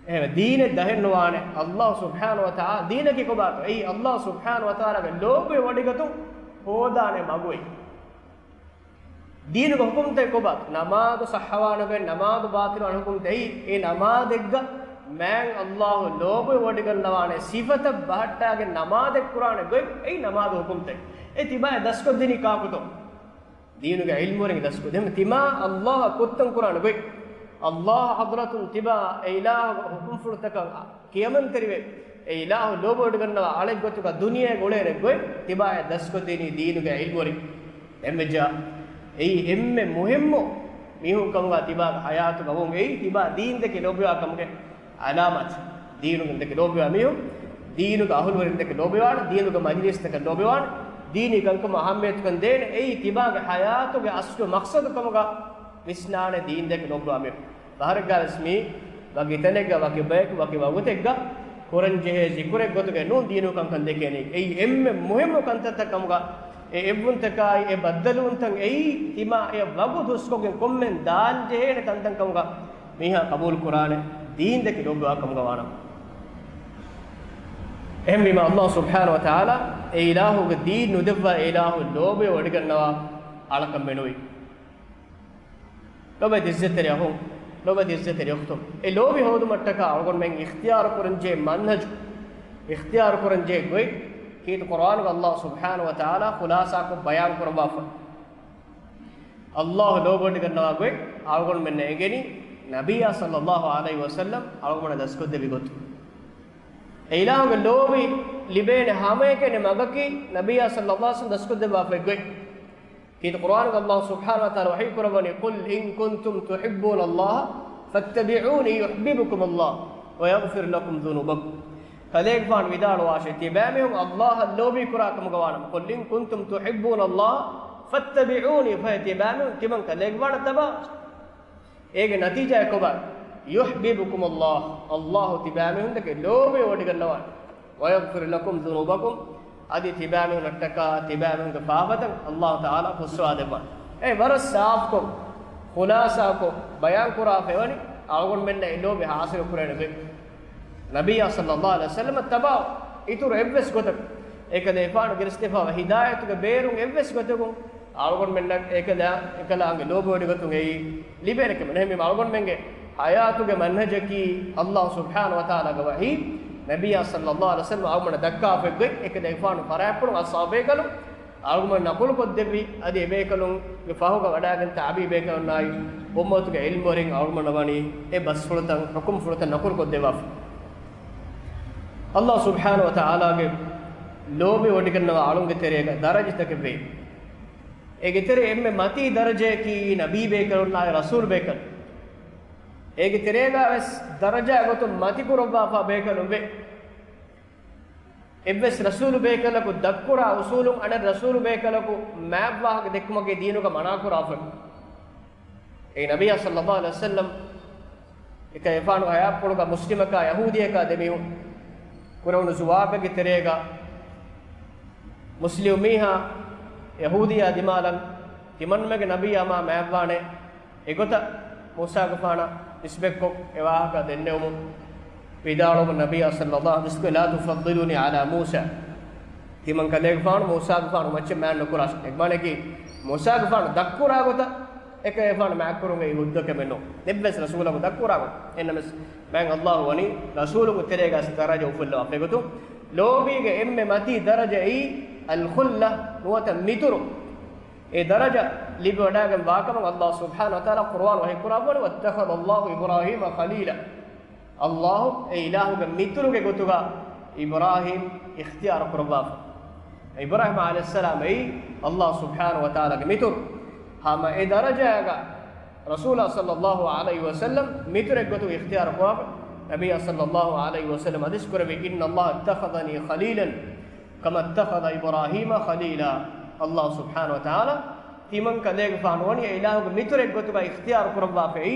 އެހެންވެ، ދީނެއް ދަހެއް ނުވާނެ. އައްލާހު ސުބްޙާނަހު ވަތަޢާލާ، ދީނަކީ ކޮބާތޯ؟ އެއީ އައްލާހު ސުބްޙާނަހު ވަތަޢާލާގެ ލޯބިވެވޮޑިގަތުން ހޯދާނެ މަގު އެއީ. ދީނުގެ ޙުކުމްތައް ކޮބާތޯ؟ ނަމާދު ޞައްޙަވާނެ ގޮތް، ނަމާދު ބާޠިލުވާނެ ޙުކުމްތައް އެއީ، އެ ނަމާދެއްގަ މާތް އައްލާހު ލޯބިވެވޮޑިގަންނަވާނެ ސިފަތައް ބަހައްޓާގެން ނަމާދެއް ކުރާނެ ގޮތް އެއީ ނަމާދު ޙުކުމްތައް. އެ ތިބާއަށް ދަސްކޮށްދިނީ ކާކުތޯ؟ ދީނުގެ ޢިލްމުވެރިން ދަސްކޮށްދޭ. ތިމާ އައްލާހަށް ކުއްތަން ކުރާނެ ގޮތް، އައްލާހު ޙަޟްރަތުން ތިބާ އެ އިލާހުގެ ޙުކުމްފުޅުތަކަށް ކިޔަމަންތެރިވެ، އެ އިލާހު ލޯބިވޮޑިގަންނަވާ އަޅެއްގޮތުގަ ދުނިޔޭގަ އުޅޭނެ ގޮތް، ތިބާއަށް ދަސްކޮށްދިނީ ދީނުގެ ޢިލްމުވެރިން. އެންމެ ޖާ، އެއީ އެންމެ މުހިއްމު މީހުން ކަމުގަ ތިބާގެ ޙަޔާތުގަ ވުން. އެއީ ތިބާ ދީން ދެކެ ލޯބިވާ ކަމުގެ ޢަލާމާތެއް. ދީނުގެ ލޯބިވާ މީހުން، ދީނުގެ އަހުލުވެރިންދެކެ ލޯބިވާނެ، ދީނުގެ މަޖިލީސްތަކަށް ލޯބިވާނެ، ދީނީ ކަންކަމަށް އަހައްމިޔަތުކަން ދޭނެ. އެއީ ތިބާގެ ޙަޔާތުގެ އަސްލު މަޤްޞަދު ކަމުގަ ވިސްނާނެ، ދީންދެކެ ލޯބިވާ މީހުން. ފަހަރެއްގާވެސް މީ ވަކި ތަނެއްގަ، ވަކި ބަޔަކު، ވަކި ވަގުތެއްގަ ކުރަންޖެހޭ ޒިކުރެއް ގޮތުގައި ނޫން ދީނު ކަންކަން ދެކޭނީ. އެއީ އެންމެ މުހިއްމު ކަންތައްތައް ކަމުގަ، އެ އެއްވުންތަކާއި އެ ބައްދަލުވުންތައް އެއީ ތިމާ އެ ވަގު ދުސްކޮށްގެން ކޮންމެން ދާންޖެހޭނެ ތަންތަން ކަމުގަ މީހާ ޤަބޫލު ކުރާނެ، ދީންދެކެ ލޯބިވާ ކަމުގަ ވާނަމަ. އެހެންވީމަ، ﷲ ސުބްޙާނަހޫ ވަތަޢާލާ އެ އިލާހުގެ ދީން ނުދެއްވާ އެ އިލާހު ލޯބިވެވޮޑިގަންނަވާ އަޅަކަށް މެނުވީ. ލޮބެތި އިއްޒަތްތެރި އަޚުން، ލޮބެތި އިއްޒަތްތެރި އުޚްތުން، އެ ލޯބި ހޯދުމަށްޓަކާ އަޅުގަނޑުމެން އިޚްތިޔާރު ކުރަންޖެހޭ މަންހަޖު، އިޚްތިޔާރު ކުރަންޖެހޭ ގޮތް، ކީރިތި ޤުރްއާނުގަ ﷲ ސުބްޙާނަހޫ ވަތަޢާލާ ޚުލާޞާކޮށް ބަޔާން ކުރައްވާފަ. ﷲ ލޯބިވެވޮޑިގަންނަވާ ގޮތް އަޅުގަނޑުމެންނަށް އެނގެނީ ނަބިއްޔާ ޞައްލައްލާހު ޢަލައިހި ވަސައްލަމް އަޅުގަނޑަށް ދަސްކޮށްދެއްވި ގޮތުން. އެ އިލާހުގެ ލޯބި ލިބޭނެ ހަމައެކަނި މަގަކީ ނަބިއްޔާ ޞައްލައްލާހު ޢަލައިހި ވަސައްލަމް ދަސްކޮށްދެއްވާފައި ގޮތް. ކީރިތި ޤުރްއާނުގަ ﷲ ސުބްޙާނަހޫ ވަތަޢާލާ ވަޙީ ކުރައްވަނީ، "قل إن كنتم تحبون الله فاتبعوني يحببكم الله ويغفر لكم ذنوبكم." ކަލޭގެފާނު ވިދާޅުވާށޭ، ތިބާމީހުން ﷲ އަށް ލޯބި ކުރާ ކަމުގަ ވާނަމަ، "قل إن كنتم تحبون الله فاتبعوني." ފަހެ ތިބާމީހުން ތިމަން ކަލޭގެފާނަށް ތަބާވާށޭ. އޭގެ ނަތީޖާއެއް ކޮބާ؟ "يحببكم الله." ﷲ ތިބާމީހުންދެކެ ލޯބިވެވޮޑިގަންނަވާނެ. "ويغفر لكم ذنوبكم." އަދި ތިބާމީހުންނަށްޓަކާ ތިބާމީހުންގެ ފާފަތައް ﷲ ތަޢާލާ ފުއްސަވާ ދެއްވާނެ. އެ ވަރަށް ސާފުކޮށް، ޚުލާޞާކޮށް ބަޔާން ކުރާފައިވަނީ އަޅުގަނޑުމެންނަށް އެ ލޯބި ޙާޞިލު ކުރޭނެ ގޮތް. ނަބިއްޔާ ޞައްލައްލާހު ޢަލައިހި ވަސައްލަމަށް ތަބާވާ. އިތުރު އެއްވެސް ގޮތަކު، އެކަލޭގެފާނު ގެނެސްދެފައިވާ ހިދާޔަތުގެ ބޭރުން އެއްވެސް ގޮތަކުން އަޅުގަނޑުމެންނަށް އެކަލާ، އެކަލާނގެ ލޯބިވޮޑިގަތުން އެއީ ލިބޭނެ ކަމެއް ނުހެން. އަޅުގަނޑުމެންގެ ޙަޔާތުގެ މަންހަޖަކީ ﷲ ސުބްޙާނަހޫ ވަތަޢާލާގެ ވަޙީ، ނަބިއްޔާ ޞައްލައްލާހު ޢަލައިހި ވަސައްލަމް އަޅުގަނޑަށް ދައްކާފައި ގޮތް. އެކަލޭގެފާނު ފަރާތްޕުޅުން އަސްޙާބު ބޭކަލުން އަޅުގަނޑު ނަޤުލު ކޮށްދެއްވި، އަދި އެބޭކަލުންގެ ފަހުގަ ވަޑާގެން ތާބިޢީ ބޭކަލުންނާއި އުއްމަތުގެ ޢިލްމުވެރިން އަޅުގަނޑަށް ވަނީ އެ ބަސްފުޅުތައް، ޙުކުމްފުޅުތައް ނަޤުލު ކޮށްދެއްވާފަ. ﷲ ސުބްޙާނަހޫ ވަތަޢާލާގެ ލޯބި ވޮޑިގަންނަވާ އަޅުންގެ ތެރޭގަ ދަރަޖަތަކެއް ވޭ. އޭގެ ތެރޭ އެންމެ މަތީ ދަރަޖަޔަކީ ނަބީ ބޭކަލުންނާއި ރަސޫލު ބޭކަލުން. އޭގެ ތެރޭގަ ވެސް ދަރަޖާ ގޮތުން މަތި ކުރައްވާފާ ބޭކަލުން ވޭ. އެއްވެސް ރަސޫލު ބޭކަލަކު ދަށްކުރާ އުސޫލުން އަނެއް ރަސޫލު ބޭކަލަކު މާތް ވާހަކަ ދެއްކުމަކީ ދީނުގަ މަނާކުރާފަ. އެ ނަބިއްޔާ ޞައްލައްލާހު ޢަލައިހި ވަސައްލަމް އެކަލޭގެފާނު ޙަޔާތްޕުޅުގަ މުސްލިމަކާ ޔަހޫދިޔަކާ ދެމީހުން ކުރެވުނު ޒުވާބެއްގެ ތެރޭގަ މުސްލިމް މީހާ ޔަހޫދިޔާ ދިމާލަށް ތިމަންމެގެ ނަބީ އަމާ މާތްވާނެ. އެގޮތަށް މޫސާގެފާނަށް ނިސްބަތްކޮށް އެ ވާހަކަ ދެންނެވުމުން ވިދާޅުވުމުން ނަބިއްޔާ ޞައްލައްލާހު ޢަލައިހި ވަސައްލަމް، "لا تفضلوني على موسى." ތިމަން ކަލޭގެފާނު މޫސާގެފާނު މައްޗަށް މާތް ނުކުރާށޭ. އެކަމަކީ މޫސާގެފާނު ދަށްކުރާ ގޮތަށް އެކަލޭގެފާނު މާތްކުރުމުގެ ހުއްދަކެއް ނޫން. އެއްވެސް ރަސޫލަކު ދަށްކުރާ ގޮތަށް. އެހެންނަމަވެސް މާތް ﷲ ވަނީ ރަސޫލުންގެ ތެރޭގަ ދަރަޖަ އުފުއްލަވާފަ. އެގޮތުން ލޯބީގެ އެންމެ މަތީ ދަރަޖަ އެއީ އަލްޚުއްލަ، ނުވަތަ މިތުރު. އެ ދަރަޖަ ލިބިވަޑާގެން ވާކަމަށް ﷲ ސުބްޙާނަހޫ ވަތަޢާލާ ޤުރުއާން ވަޙީކުރާފައިވަނީ، "واتخذ الله إبراهيم خليلا." ﷲ އެ އިލާހުގެ މިތުރުގެ ގޮތުގަ އިބްރާހީމް އިޚްތިޔާރު ކުރައްވާފަ. އިބްރާހީމް ޢަލައިހިއްސަލާމް އެއީ ﷲ ސުބްޙާނަހޫ ވަތަޢާލާގެ މިތުރު. ހަމަ އެ ދަރަޖާގަ ރަސޫލާ ޞައްލައްލާހު ޢަލައިހި ވަސައްލަމް މިތުރެއް ގޮތުގަ އިޚްތިޔާރު ކުރާފަ. ނަބިއްޔާ ޞައްލައްލާހު ޢަލައިހި ވަސައްލަމް ޙަދީޘް ކުރެއްވި، "إن الله اتخذني خليلا كما اتخذ إبراهيم خليلا." ﷲ ސުބްޙާނަހޫ ވަތަޢާލާ ތިމަން ކަލޭގެފާނު ވަނީ އެ އިލާހުގެ މިތުރެއް ގޮތުގަ އިޚްތިޔާރު ކުރައްވާފައި،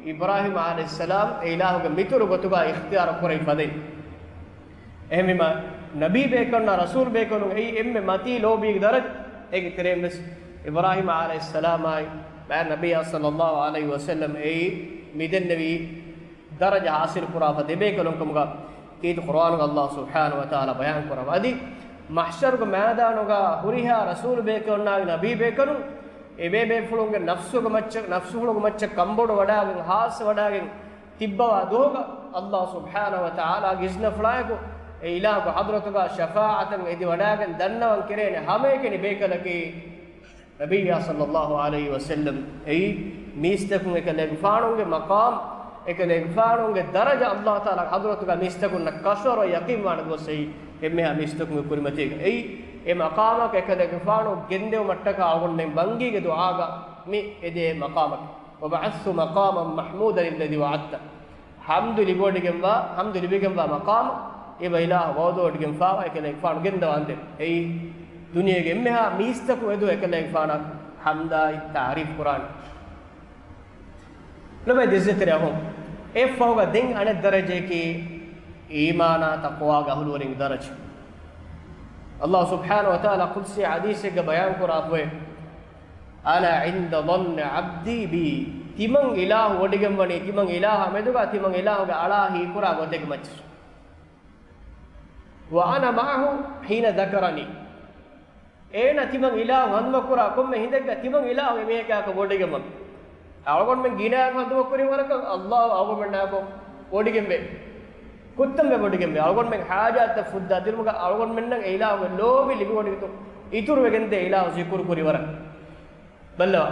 އިބްރާހީމް ޢަލައިހިއްސަލާމް އެ އިލާހުގެ މިތުރު ގޮތުގަ އިޚްތިޔާރު ކުރެވި ފަދައިން. އެހެންވީމަ، ނަބީ ބޭކަލުންނާ ރަސޫލު ބޭކަލުން އެއީ އެންމެ މަތީ ލޯބީގެ ދަރަޖަ. އޭގެ ތެރެއިން ވެސް އިބްރާހީމް ޢަލައިހިއްސަލާމާއި މާތް ނަބިއްޔާ ޞައްލައްލާހު ޢަލައިހި ވަސައްލަމް އެއީ މިދެންނެވީ ދަރަޖަ ޙާޞިލު ކުރާފަ ދެބޭކަލުން ކަމުގަ ކީރިތި ޤުރުއާނުގަ ﷲ ސުބްޙާނަހޫ ވަތަޢާލާ ބަޔާން ކުރައްވަ. އަދި މަޙްޝަރުގެ މައިދާނުގަ ހުރިހާ ރަސޫލު ބޭކަލުންނާއި ނަބީ ބޭކަލުން އެބޭބޭފުޅުންގެ ނަފްސުގެ މައްޗަށް، ނަފްސުފުޅުގެ މައްޗަށް ކަންބޮޑު ވަޑާގެން ޚާއްޞަ ވަޑާގެން ތިއްބަވާ ދުވަހުގަ ﷲ ސުބްޙާނަހޫ ވަތަޢާލާގެ އިޒްނަފުޅާއެކު އެ އިލާހުގެ ޙަޟްރަތުގަ ޝަފާޢަތަށް އެދިވަޑާގެން ދަންނަވަން ކެރޭނެ ހަމައެކަނި ބޭކަލަކީ ނަބިއްޔާ ޞައްލައްލާހު ޢަލައިހި ވަސައްލަމް އެއީ މީސްތަކުން އެކަލޭގެފާނުގެ މަޤާމް، އެކަލޭގެފާނުގެ ދަރަޖަ ﷲ ތަޢާލާގެ ޙަޟްރަތުގަ މީސްތަކުންނަށް ކަށަވަރު ޔަޤީންވާނެ ދުވަސް އެއީ އެންމެހާ މީސްތަކުންގެ ކުރިމަތީގަ. އެއީ އެ މަޤާމަކަށް އެކަލޭގެފާނު ގެންދެވުމަށްޓަކާ އަޅުގަނޑުމެން ބަންގީގެ ދުޢާގަ މި އެދޭ މަޤާމަކީ. "وابعثه مقاما محمودا الذي وعدته." ޙަމްދު ލިބިވޮޑިގެންވާ، ޙަމްދު ލިބިގެންވާ މަޤާމު، އެބަ އިލާހު ވަޢުދުވޮޑިގެންފާވާ އެކަލޭގެފާނު ގެންދަވާންދެން. އެއީ ދުނިޔޭގެ އެންމެހާ މީސްތަކު މެދު އެކަލޭގެފާނަށް ޙަމްދާއި ތަޢުރީފް ކުރާނެ. ލޮބެ ދިއްޒެތެރެ އަހުން. އެއަށްފަހުގަ ދެން އަނެއް ދަރަޖައަކީ އީމާނާ ތަޤްވާގެ އަހުލުވެރިންގެ ދަރަޖަ. ﷲ ސުބްޙާނަހު ވަތަޢާލާ ޤުދްސީ ޙަދީޘެއްގަ ބަޔާން ކުރާފައި، "أنا عند ظن عبدي بي." ތިމަން އިލާހު ވޮޑިގެންވަނީ، ތިމަން އިލާހާ މެދުގަ ތިމަން އިލާހުގެ އަޅާ ހީކުރާ ގޮތެއްގެ މައްޗަށް. "وأنا معه حين ذكرني." އޭނަ ތިމަން އިލާހު ހަނދުމަކުރާ ކޮންމެ ހިނދެއްގަ ތިމަން އިލާހު އެމީހަކާކަށް ވޮޑިގެންވަން. އަޅުގަނޑުމެން ގިނައިން ހަނދުމަކުރި ވަރަކަށް ﷲ އަޅުގަނޑުމެންނާކޮށް ވޮޑިގެންވޭ. ކުއްތަންވެ ވޮޑިގެންވޭ. އަޅުގަނޑުމެން ޙާޖާތްތައް ފުއްދާ ދިނުމުގަ އަޅުގަނޑުމެންނަށް އެ އިލާހުގެ ލޯބި ލިބިވޮޑިގަތު އިތުރުވެގެންދޭ އިލާހު ޒިކުރު ކުރި ވަރަށް. ބައްލަވާ.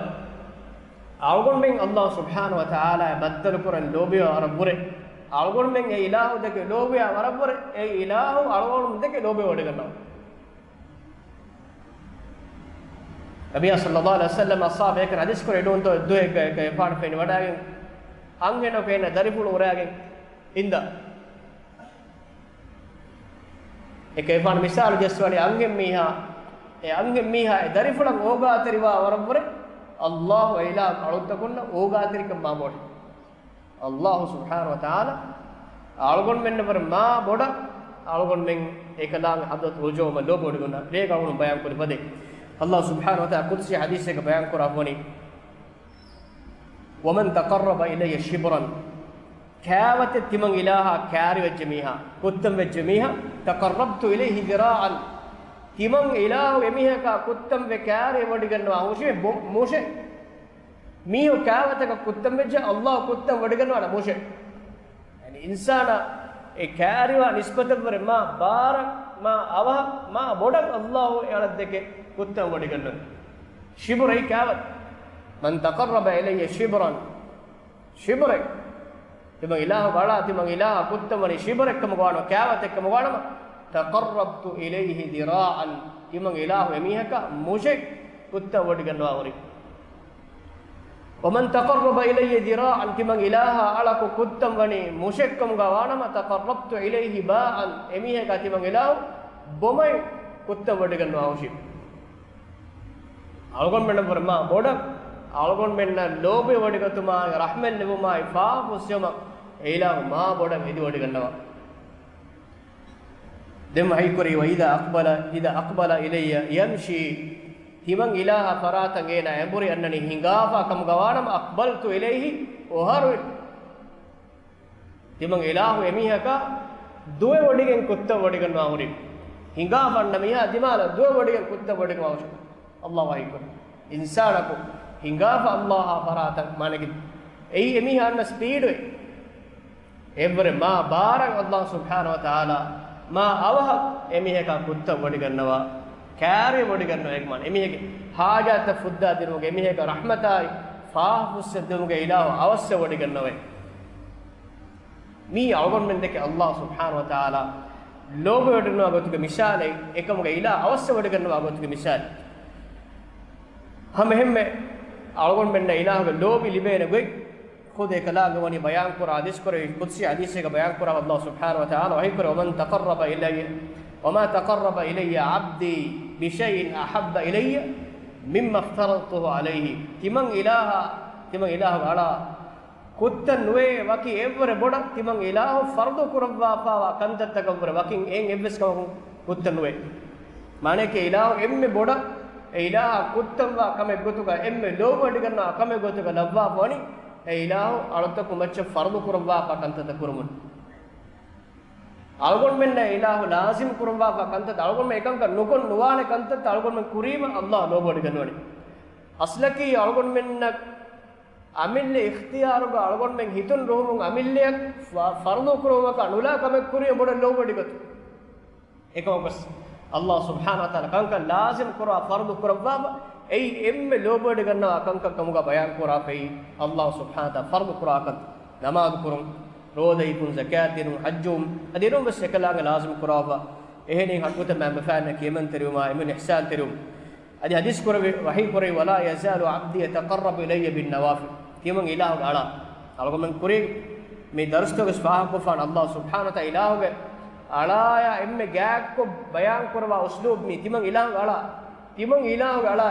އަޅުގަނޑުމެން ﷲ ސުބްޙާނަހު ވަތަޢާލާއާ ބައްދަލުކުރަން ލޯބިވާ ވަރަށްވުރެ. އަޅުގަނޑުމެން އެ އިލާހު ދެކެ ލޯބިވާ ވަރަށްވުރެ. އެ އިލާހު އަޅުގަނޑުމެން ދެކެ ލޯބިވެވޮޑިގަންނަވާ. ނަބިއްޔާ ޞައްލައްލާހު ޢަލައިހި ވަސައްލަމް އަޞްޙާބު ބޭކަލުން ޙަދީޘް ކުރެއްވި ދުވަހެއްގަ އެކަލޭގެފާނު ފެނިވަޑައިގެން އަންހެނަކު އޭނަ ދަރިފުޅު އުރައިގެން އިންދާ. އެކަލޭގެފާނު މިސާލު ޖެއްސަވަނީ އަންހެން މީހާ، އެ އަންހެން މީހާ އެ ދަރިފުޅަށް އޯގާތެރިވާ ވަރަށްވުރެ، ﷲ އެ އިލާހު އަޅުތަކުންނަށް އޯގާތެރިކަން މާ ބޮޑޭ. ﷲ ސުބްޙާނަހު ވަތަޢާލާ އަޅުގަނޑުމެންނަށްވުރެ މާ ބޮޑަށް އަޅުގަނޑުމެން އެކަލާނގެ ޙަޟްރަތަށް ރުޖޫޢަވުމަށް ލޯބިވޮޑިގަންނަވާ. ރޭގަ އަޅުގަނޑު ބަޔާންކުރި ފަދައިން ﷲ ސުބްޙާނަހު ވަތަޢާލާ ޤުދްސީ ޙަދީޘެއްގަ ބަޔާންކުރައްވަނީ، "ومن تقرب إلي شبرا." ކާވަތެއް ތިމަން އިލާހާ ކާރިވެއްޖެ މީހާ، ކުއްތަން ވެއްޖެ މީހާ، "تقربت إليه ذراعا." ތިމަން އިލާހު އެމީހަކާ ކުއްތަން ވެ ކާރިވެވޮޑިގަންނަވާ ހުށި ބޮ-، މުށެއް. މީހުން ކާވަތަކަށް ކުއްތަން ވެއްޖެ، ﷲ ކުއްތަން ވޮޑިގަންނަވާނެ މުށެއް. ޔަޢުނީ އިންސާނާ އެ ކާރިވާ ނިސްބަތަށްވުރެ މާ ބާރަށް، މާ އަވަހަށް، މާ ބޮޑަށް ﷲ އެ އަޅަށް ދެކެ ކުއްތަން ވޮޑިގަންނަވާ. ޝިބުރައި ކާވަތް. "من تقرب إلي شبرا." ޝިބުރެއް. ތިމަން އިލާހު އަޅާ، ތިމަން އިލާހާ ކުއްތަން ވަނީ ޝިބުރެއް ކަމަށް ވާނަމަ، ކާވަތެއް ކަމަށް ވާނަމަ، "تقربت إليه ذراعا." ތިމަން އިލާހު އެމީހަކާ މުށެއް ކުއްތަން ވޮޑިގަންނަވާ ހުރި. "ومن تقرب إلي ذراعا." ތިމަން އިލާހާ އަޅަކު ކުއްތަން ވަނީ މުށެއް ކަމުގަ ވާނަމަ، "تقربت إليه باءا." އެމީހަކާ ތިމަން އިލާހު ބޮމައެއް ކުއްތަން ވޮޑިގަންނަވާ ހުށި. އަޅުގަނޑުމެންނަށްވުރެ މާ ބޮޑަށް، އަޅުގަނޑުމެންނަށް ލޯބިވެވޮޑިގަތުމާއި، ރަޙްމަތް ލިބުމާއި، ފާފަ ފުއްސެވުމަށް އެ އިލާހު މާ ބޮޑަށް އެދިވޮޑިގަންނަވާ. ދެން ވަޙީކުރީ، "وإذا أقبل، إذا أقبل إلي يمشي." ތިމަން އިލާހާ ފަރާތަށް އޭނާ އެނބުރި އަންނަނީ ހިނގާފާ ކަމުގަ ވާނަމަ، "أقبلت إليه." އޮހޮރުވި. ތިމަން އިލާހު އެމީހަކާ ދުވެވޮޑިގެން ކުއްތަން ވޮޑިގަންނަވާ ހުރި. ހިނގާފަ އަންނަ މީހާ ދިމާލަށް ދުވެވޮޑިގެން ކުއްތަން ވޮޑިގަންނަވާ ހުށި. ﷲ ވަޙީކުރީ. އިންސާނަކު ހިނގާފަ ﷲ އާ ފަރާތަށް މާނަގި. އެއީ އެމީހާ އަންނަ ސްޕީޑު. އެއްވުރެ މާ ބާރަށް ﷲ ސުބްޙާނަހު ވަތަޢާލާ މާ އަވަހަށް އެމީހަކާ ކުއްތަން ވޮޑިގަންނަވާ، ކާރިވެ ވޮޑިގަންނަވާ. އޭގެ މާނަ އެމީހެއްގެ ޙާޖާތަށް ފުއްދާ ދިނުމުގެ، އެމީހެއްގެ ރަޙްމަތާއި ފާފަ ފުއްސެއް ދިނުމުގެ އިލާހު އަވަސްވެ ވޮޑިގަންނަވައި. މީ އަޅުގަނޑުމެން ދެކެ ﷲ ސުބްޙާނަހު ވަތަޢާލާ ލޯބިވެވޮޑިގަންނަވާ ގޮތުގެ މިސާލެއް، އެކަމުގެ އިލާހު އަވަސްވެވޮޑިގަންނަވާ ގޮތުގެ މިސާލެއް. ހަމައެހެންމެ އަޅުގަނޑުމެންނަށް އިލާހުގެ ލޯބި ލިބޭނެ ގޮތް ޚުދު އެކަލާނގެ ވަނީ ބަޔާންކުރާ، ޙަދީޘް ކުރެއްވި، ޤުދްސީ ޙަދީޘެއްގަ ބަޔާންކުރާ، ﷲ ސުބްޙާނަހު ވަތަޢާލާ ވަޙީކުރޭ، "ومن تقرب إلي، وما تقرب إلي عبدي بشيء أحب إلي مما افترضته عليه." ތިމަން އިލާހާ، ތިމަން އިލާހުގެ އަޅާ ކުއްތަން ނުވޭ ވަކި އެއްވުރެ ބޮޑަށް ތިމަން އިލާހު ފަރުޟު ކުރައްވާފާވާ ކަންތައްތަކަށްވުރެ ވަކިން އެއް އެއްވެސް ކަމަކު ކުއްތަން ނުވޭ. މާނައަކީ އިލާހު އެންމެ ބޮޑަށް އެ އިލާހާ ކުއްތަންވާ ކަމެއް ގޮތުގަ އެންމެ ލޯބިވޮޑިގަންނަވާ ކަމެއް ގޮތުގަ ލައްވާފަ ވަނީ އެ އިލާހު އަޅުތަކު މައްޗަށް ފަރުޟު ކުރައްވާފާ ކަންތައްތައް ކުރުމުން. އަޅުގަނޑުމެންނަށް އެ އިލާހު ލާޒިމް ކުރައްވާފާ ކަންތައް އަޅުގަނޑުމެން އެކަންކަން ނުކޮށް ނުވާނެ ކަންތައް އަޅުގަނޑުމެން ކުރީމަ ﷲ ލޯބިވޮޑިގަންނަވަނީ. އަސްލަކީ އަޅުގަނޑުމެންނަށް އަމިއްލަ އިޚްތިޔާރުގަ އަޅުގަނޑުމެން ހިތުން ރުހުމުން އަމިއްލައަށް ފަ-، ފަރުޟު ކުރުމަކާ ނުލާ ކަމެއް ކުރީ ބޮޑަށް ލޯބިވޮޑިގަތު. އެކަމަކުވެސް ﷲ ސުބްޙާނަހު ވަތަޢާލާ ކަންކަން ލާޒިމް ކުރާ ފަރުޟު ކުރައްވާފަ، އެއީ އެންމެ ލޯބިވޮޑިގަންނަވާ ކަންކަން ކަމުގަ ބަޔާން ކުރާފައި، ﷲ ސުބްޙާނަހު ވަތަޢާލާ ފަރުޟު ކުރާ ކަން، ނަމާދު ކުރުން، ރޯދަ ހިފުން، ޒަކާތް ދިނުން، ޙައްޖު ވުން، އަދި އެނޫން ވެސް އެކަލާނގެ ލާޒިމް ކުރާފަ. އެހެނީ ހައްގުތައް މައިންބަފައިންނަށް ކިޔަމަންތެރިވުމާ އެމެން އިޙްސާންތެރިވުން. އަދި ޙަދީޘް ކުރެއްވި، ވަޙީ ކުރެއްވި، "ولا يزال عبدي يتقرب إلي بالنوافل." ތިމަން އިލާހުގެ އަޅާ، އަޅުގަނޑުމެން ކުރީ މި ދަރުސްތަކުގަ ފާހަގަކޮށްފާނެ އައްލާހު ސުބްޙާނަހު ވަތަޢާލާ އިލާހުގެ އަޅާޔާ އެންމެ ގާތްކޮށް ބަޔާންކުރައްވާ އުސްލޫބް މީ ތިމަން އިލާހުގެ އަޅާ، ތިމަން އިލާހުގެ އަޅާ.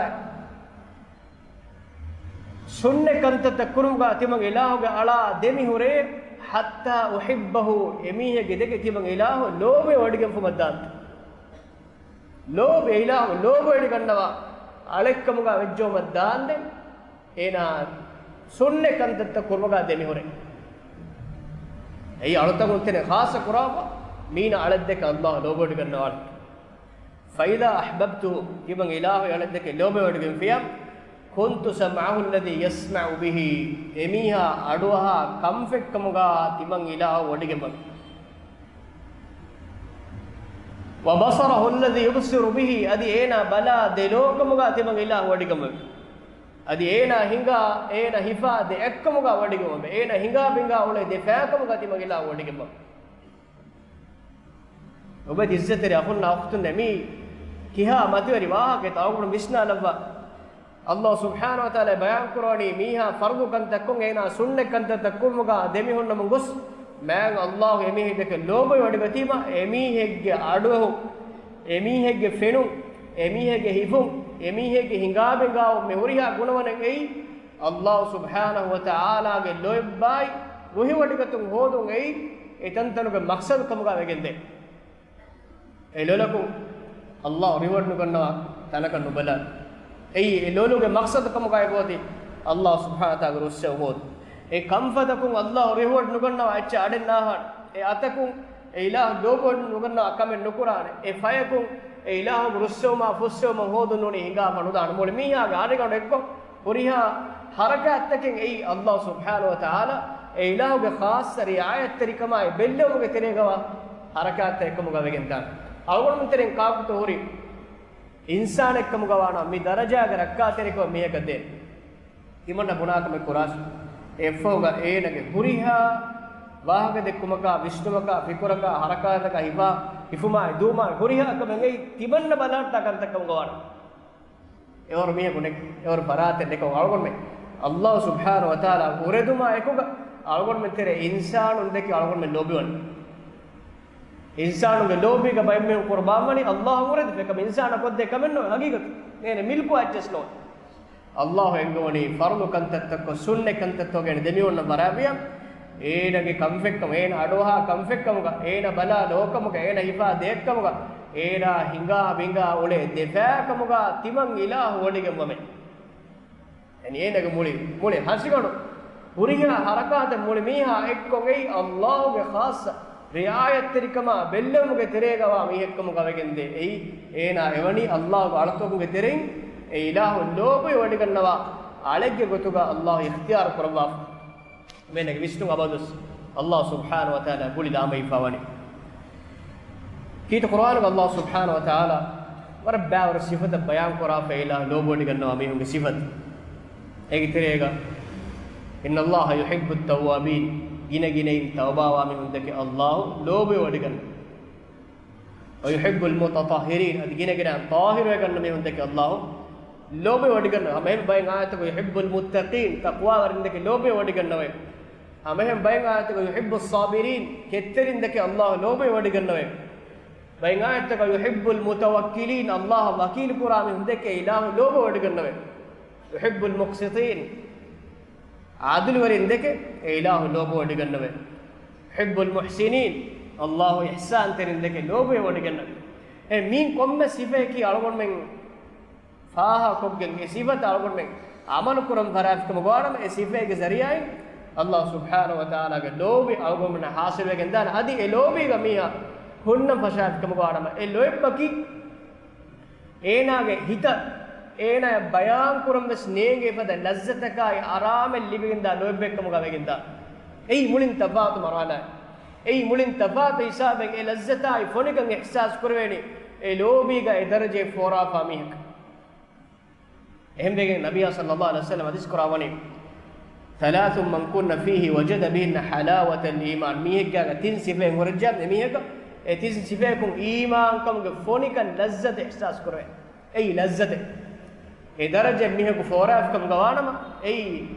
ސުންނަތް ކަންތައްތައް ކުރުމުގަ ތިމަން އިލާހުގެ އަޅާ ދެމިހުރޭ، ޙައްތާ އުޙިއްބަހު، އެމީހެއްގެ ދެކެ ތިމަން އިލާހު ލޯބިވެވޮޑިގެންފުމަށްދާން. ލޯބި އިލާހު ލޯބިވެޑިގަންނަވާ އަޅެއްކަމުގަ ވެއްޖައުމަށް ދާންދެން، އޭނާ ސުންނަތް ކަންތައްތައް ކުރުމުގަ ދެމިހުރޭ. އެއީ އަޅުތަކުން ތެރެ ޚާއްޞަ ކުރާފަ، މީނަ އަޅެއްދެކެ އައްލާހު ލޯބިވެޑިގަންނަވާނެ. ފައިދާ އަޙްބަބްތުހު، ތިމަން އިލާހު އަޅެއްދެކެ ލޯބިވެޑިގެންފިޔާ، ކުންތު ސަމްޢަހު އައްލަޛީ ޔަސްމަޢު ބިހި، އެމީހާ އަޑުއަހާ ކަންފަތްކަމުގަ ތިމަން އިލާހު ވޮޑިގެންވަން. ވަބަޞަރަހު އައްލަޛީ ޔުބްޞިރު ބިހި، އަދި އޭނާ ބަލާ ދެލޯކަމުގަ ތިމަން އިލާހު ވޮޑިގެންވަން. އަދި އޭނާ ހިނގާ، އޭނާ ހިފާ ދެ އެއްކަމުގަ ވޮޑިގެންވަން. އޭނާ ހިނގާ ބިނގާ އުޅޭ ދެ ފައިކަމުގަ ތިމަން އިލާހު ވޮޑިގެންވަން. އުބަދި އިއްޒަތްތެރި އަޚުންނާ އުޚްތުންނޭ، މީ ކިހާ މަތިވެރި ވާހަކައެއްތަ؟ އަޅުގަނޑު ވިސްނާލައްވާ. އައްލާހު ސުބްޙާނަހު ވަތަޢާލާ ބަޔާންކުރާނީ މީހާ ފަރުޟު ކަންތައްކޮށް އޭނާ ސުންނަތް ކަންތައްތައް ކުރުމުގަ ދެމިހުންނަމުން ގޮސް، މާތް އައްލާހު އެމީހެއްދެކެ ލޯބިވެވޮޑިގަތީމަ، އެމީހެއްގެ އަޑުއެހުން، އެމީހެއްގެ ފެނުން، އެމީހެއްގެ ހިފުން، އެމީހެއްގެ ހިނގާބިނގާވުން، މި ހުރިހާ ގުނަވަނެއް އެއީ އައްލާހު ސުބްޙާނަހު ވަތަޢާލާގެ ލޯތްބާއި ރުހިވޮޑިގަތުން ހޯދުން އެއީ އެތަންތަނުގެ މަޤްޞަދު ކަމުގަ ވެގެންދޭ. އެ ލޮލަކުން އައްލާހު ރިވޯޑް ނުގަންނަވާ ތަނަކަށް ނުބަލާ. އެއީ އެ ލޮލުގެ މަޤްޞަދު ކަމުގައި ގޯތި އައްލާހު ސުބްޙާނަހު ވަތަޢާލާގެ ރުއްސެވުން ހޯދު. އެ ކަންފަތަކުން އައްލާހު ރިވޯޑް ނުގަންނަވާ އެއްޗެއް އަޑެއް ނާހާނެ. އެ އަތަކުން އެ އިލާހު ލޯބިވެވޮޑި ނުގަންނަވާ ކަމެއް ނުކުރާނެ. އެ ފަޔަކުން އެ އިލާހުގެ ރުއްސެވުމާ ފުއްސެވުމަށް ހޯދުން ނޫނީ ހިނގާފަ ނުދާނެ. މުޅި މީހާގެ އަރިގަނޑު އެއްކޮށް ހުރިހާ ހަރަކާތްތަކެއް އެއީ އައްލާހު ސުބްޙާނަހު ވަތަޢާލާ އެ އިލާހުގެ ޚާއްޞަ ރިޢާޔަތްތެރިކަމާއި ބެއްލެވުމުގެ ތެރޭގަވާ ހަރަކާތްތައް އެއްކަމުގަ ވެގެންދާނެ. އަޅުގަނޑުމެން ތެރެއިން ކާކުތޯ ހުރި އިންސާނެއްކަމުގަ ވާނަމަ މި ދަރަޖާގެ ރައްކާތެރިކަމަށް މީހަކަށް ދޭން. ތިމަންނަ ބުނާކަމެއް ކުރާށި. އެއަށްފަހުގަ އޭނަގެ ހުރިހާ ވާހަކަދެއްކުމަކާ، ވިސްނުމަކާ، ފިކުރަކާ، ހަރަކާތަކާ، ހިފާ، ހިފުމާއި ދޫމާއި ހުރިހާ ކަމެއް އެއީ ތިމަންނަ ބަލާންތާ ކަންތައްކަމުގަ ވާނަމަ. އެވަރު މީހަކު ނެތް، އެވަރު ފަރާތެއް ނެތްކަމަށް އަޅުގަނޑުމެން އައްލާހު ސުބްޙާނަހު ވަތަޢާލާ އުރެދުމާ އެކުގަ އަޅުގަނޑުމެން ތެރޭ އިންސާނުން ދެކެ އަޅުގަނޑުމެން ލޯބިވަނީ. އިންސާނުންގެ ލޯބީގަ ބައެއްމީހުން ޤުރުބާންވަނީ އައްލާހު އުރެދިފަ. އެކަމަ އިންސާނާ ކޮށްދޭ ކަމެއް ނޫން ހަގީގަތު. އޭނަ މިލްކު އެއްޗެސް ނޫން. އައްލާހު އެންގެވަނީ ފަރުޟު ކަންތައްތައްކޮށް ސުންނަތް ކަންތައްތަކުގައި ދެމިއޮންނަ ބަރާބިޔަ، އޭނަގެ ކަންފެއްކަމު، އޭނަ އަޑުއަހާ ކަންފެއްކަމުގަ، އޭނަ ބަލާ ލޯކަމުގަ، އޭނަ ހިފާ ދެއެއްކަމުގަ، އޭނާ ހިނގާ ބިނގާ އުޅޭ ދެފައިކަމުގަ ތިމަން އިލާހު ވޮޑިގެންވަމޭ. ޔަޢުނީ އޭނަގެ މުޅި، މުޅި ހަށިގަނޑު ހުރިހާ ހަރަކާތެއް މުޅި މީހާ އެއްކޮށް އެއީ އައްލާހުގެ ޚާއްޞަ ރިޢާޔަތްތެރިކަމާ ބެއްލެވުމުގެ ތެރޭގަވާ މީހެއްކަމުގަ ވެގެންދޭ. އެއީ އޭނާ އެވަނީ އައްލާހުގެ އަޅަތޮކުންގެ ތެރެއިން އެ އިލާހު ލޯބި ވޮޑިގަންނަވާ އަޅެއްގެ ގޮތުގަ އައްލާހު އިޚްތިޔާރު ކުރައްވާފަ. މީނަގެ ވިސްނުން އަބަދުވެސް އައްލާހު ސުބްޙާނަހު ވަތަޢާލާ ގުޅި ލާމެހިފާވަނީ. ކީރިތި ޤުރުއާނުގަ އައްލާހު ސުބްޙާނަހު ވަތަޢާލާ ވަރަށް ބާވަރު ސިފަތައް ބަޔާންކުރާފަ އިލާހު ލޯބިވޮޑިގަންނަވާ މީހުންގެ ސިފަތައް. އޭގެ ތެރޭގަ، إِنَّ اللَّهَ يُحِبُّ التَّوَّابِينَ، ގިނަގިނައިން ތައުބާވާ މީހުންދެކެ އައްލާހު ލޯބިވޮޑިގަންނަ. وَيُحِبُّ الْمُتَطَهِّرِينَ، އަދި ގިނަގިނަ ޠާހިރުވެގަންނަ މީހުންދެކެ އައްލާހު ލޯބިވޮޑިގަންނަ. ހަމައެހެން ބައެއް އާޔަތުގަ يُحِبُّ الْمُتَّقِينَ، ތަޤްވާވެރިންދެކެ ލޯބިވޮޑިގަންނަވައި. ހަމައެހެން ބައެއް އާޔަތުގަ يُحِبُّ الصَّابِرِينَ، ކެތްތެރިންދެކެ އައްލާހު ލޯބިވޮޑިގަންނަވައި. ބައެއް އާޔަތުގަ يُحِبُّ الْمُتَوَكِّلِينَ، އައްލާހަށް ވަކީލުކުރާ މީހުންދެކެ އިލާހު ލޯބިވޮޑިގަންނަވައި. يُحِبُّ الْمُقْسِطِينَ، ޢާދިލުވެރިންދެކެ އެ އިލާހު ލޯބިވޮޑިގަންނަވައި. يُحِبُّ الْمُحْسِنِينَ، އައްލާހު އިޙްސާންތެރިންދެކެ ލޯބިވޮޑިގަންނަވައި. އެ މިއިން ކޮންމެ ސިފައަކީ އަޅުގަނޑުމެން ފާހަގަކޮށްގެން އެ ސިފަތައް އަޅުގަނޑުމެން ޢަމަލުކުރަން ފަށާފިކަމުގަ ވާނަމަ، އެ ސިފައިގެ ޒަރީޢާއިން އައްލާހު ސުބްޙާނަހު ވަތަޢާލާގެ ލޯބި އަޅުގަނޑުމެންނަށް ޙާޞިލުވެގެންދާނެ. އަދި އެ ލޯބީގަ މީހާ ހުންނަން ފަށާފިކަމުގަ ވާނަމަ، އެ ލޯތްބަކީ އޭނާގެ ހިތަށް އޭނާޔަށް ބަޔާންކުރަން ވެސް ނޭނގޭ ފަދަ ލައްޒަތަކާއި އަރާމެއް ލިބިގެންދާ ލޯތްބެއްކަމުގަ ވެގެންދާ. އެއީ މުޅިން ތަފާތު މަރުޙަލާއެއް. އެއީ މުޅިން ތަފާތު ހިސާބެއް އެ ލައްޒަތާއި ފޮނިކަން އިޙްސާސް ކުރެވޭނީ އެ ލޯބީގަ އެ ދަރަޖައެއް ފޯރާފާ މީހަކަށް. އެހެންވެގެން ނަބިއްޔާ ޞައްލައްލާހު ޢަލައިހި ވަސައްލަމަ ޙަދީޘް ކުރައްވަނީ، ثَلَاثٌ مَنْ كُنَّ فِيهِ وَجَدَ بِهِنَّ حَلَاوَةَ الْإِيمَانِ، މީހެއްގެ ތިން ސިފައެއް ހުރެއްޖެއްޔާ އެމީހަކަށް އެ ތިން ސިފައަކުން އީމާންކަމުގެ ފޮނިކަން ލައްޒަތެއް އިޙްސާސް ކުރެވޭ. އެއީ ލައްޒަތެއް. އެ ދަރަޖައެއް މީހަކު ފޯރާފިކަމުގަ ވާނަމަ، އެއީ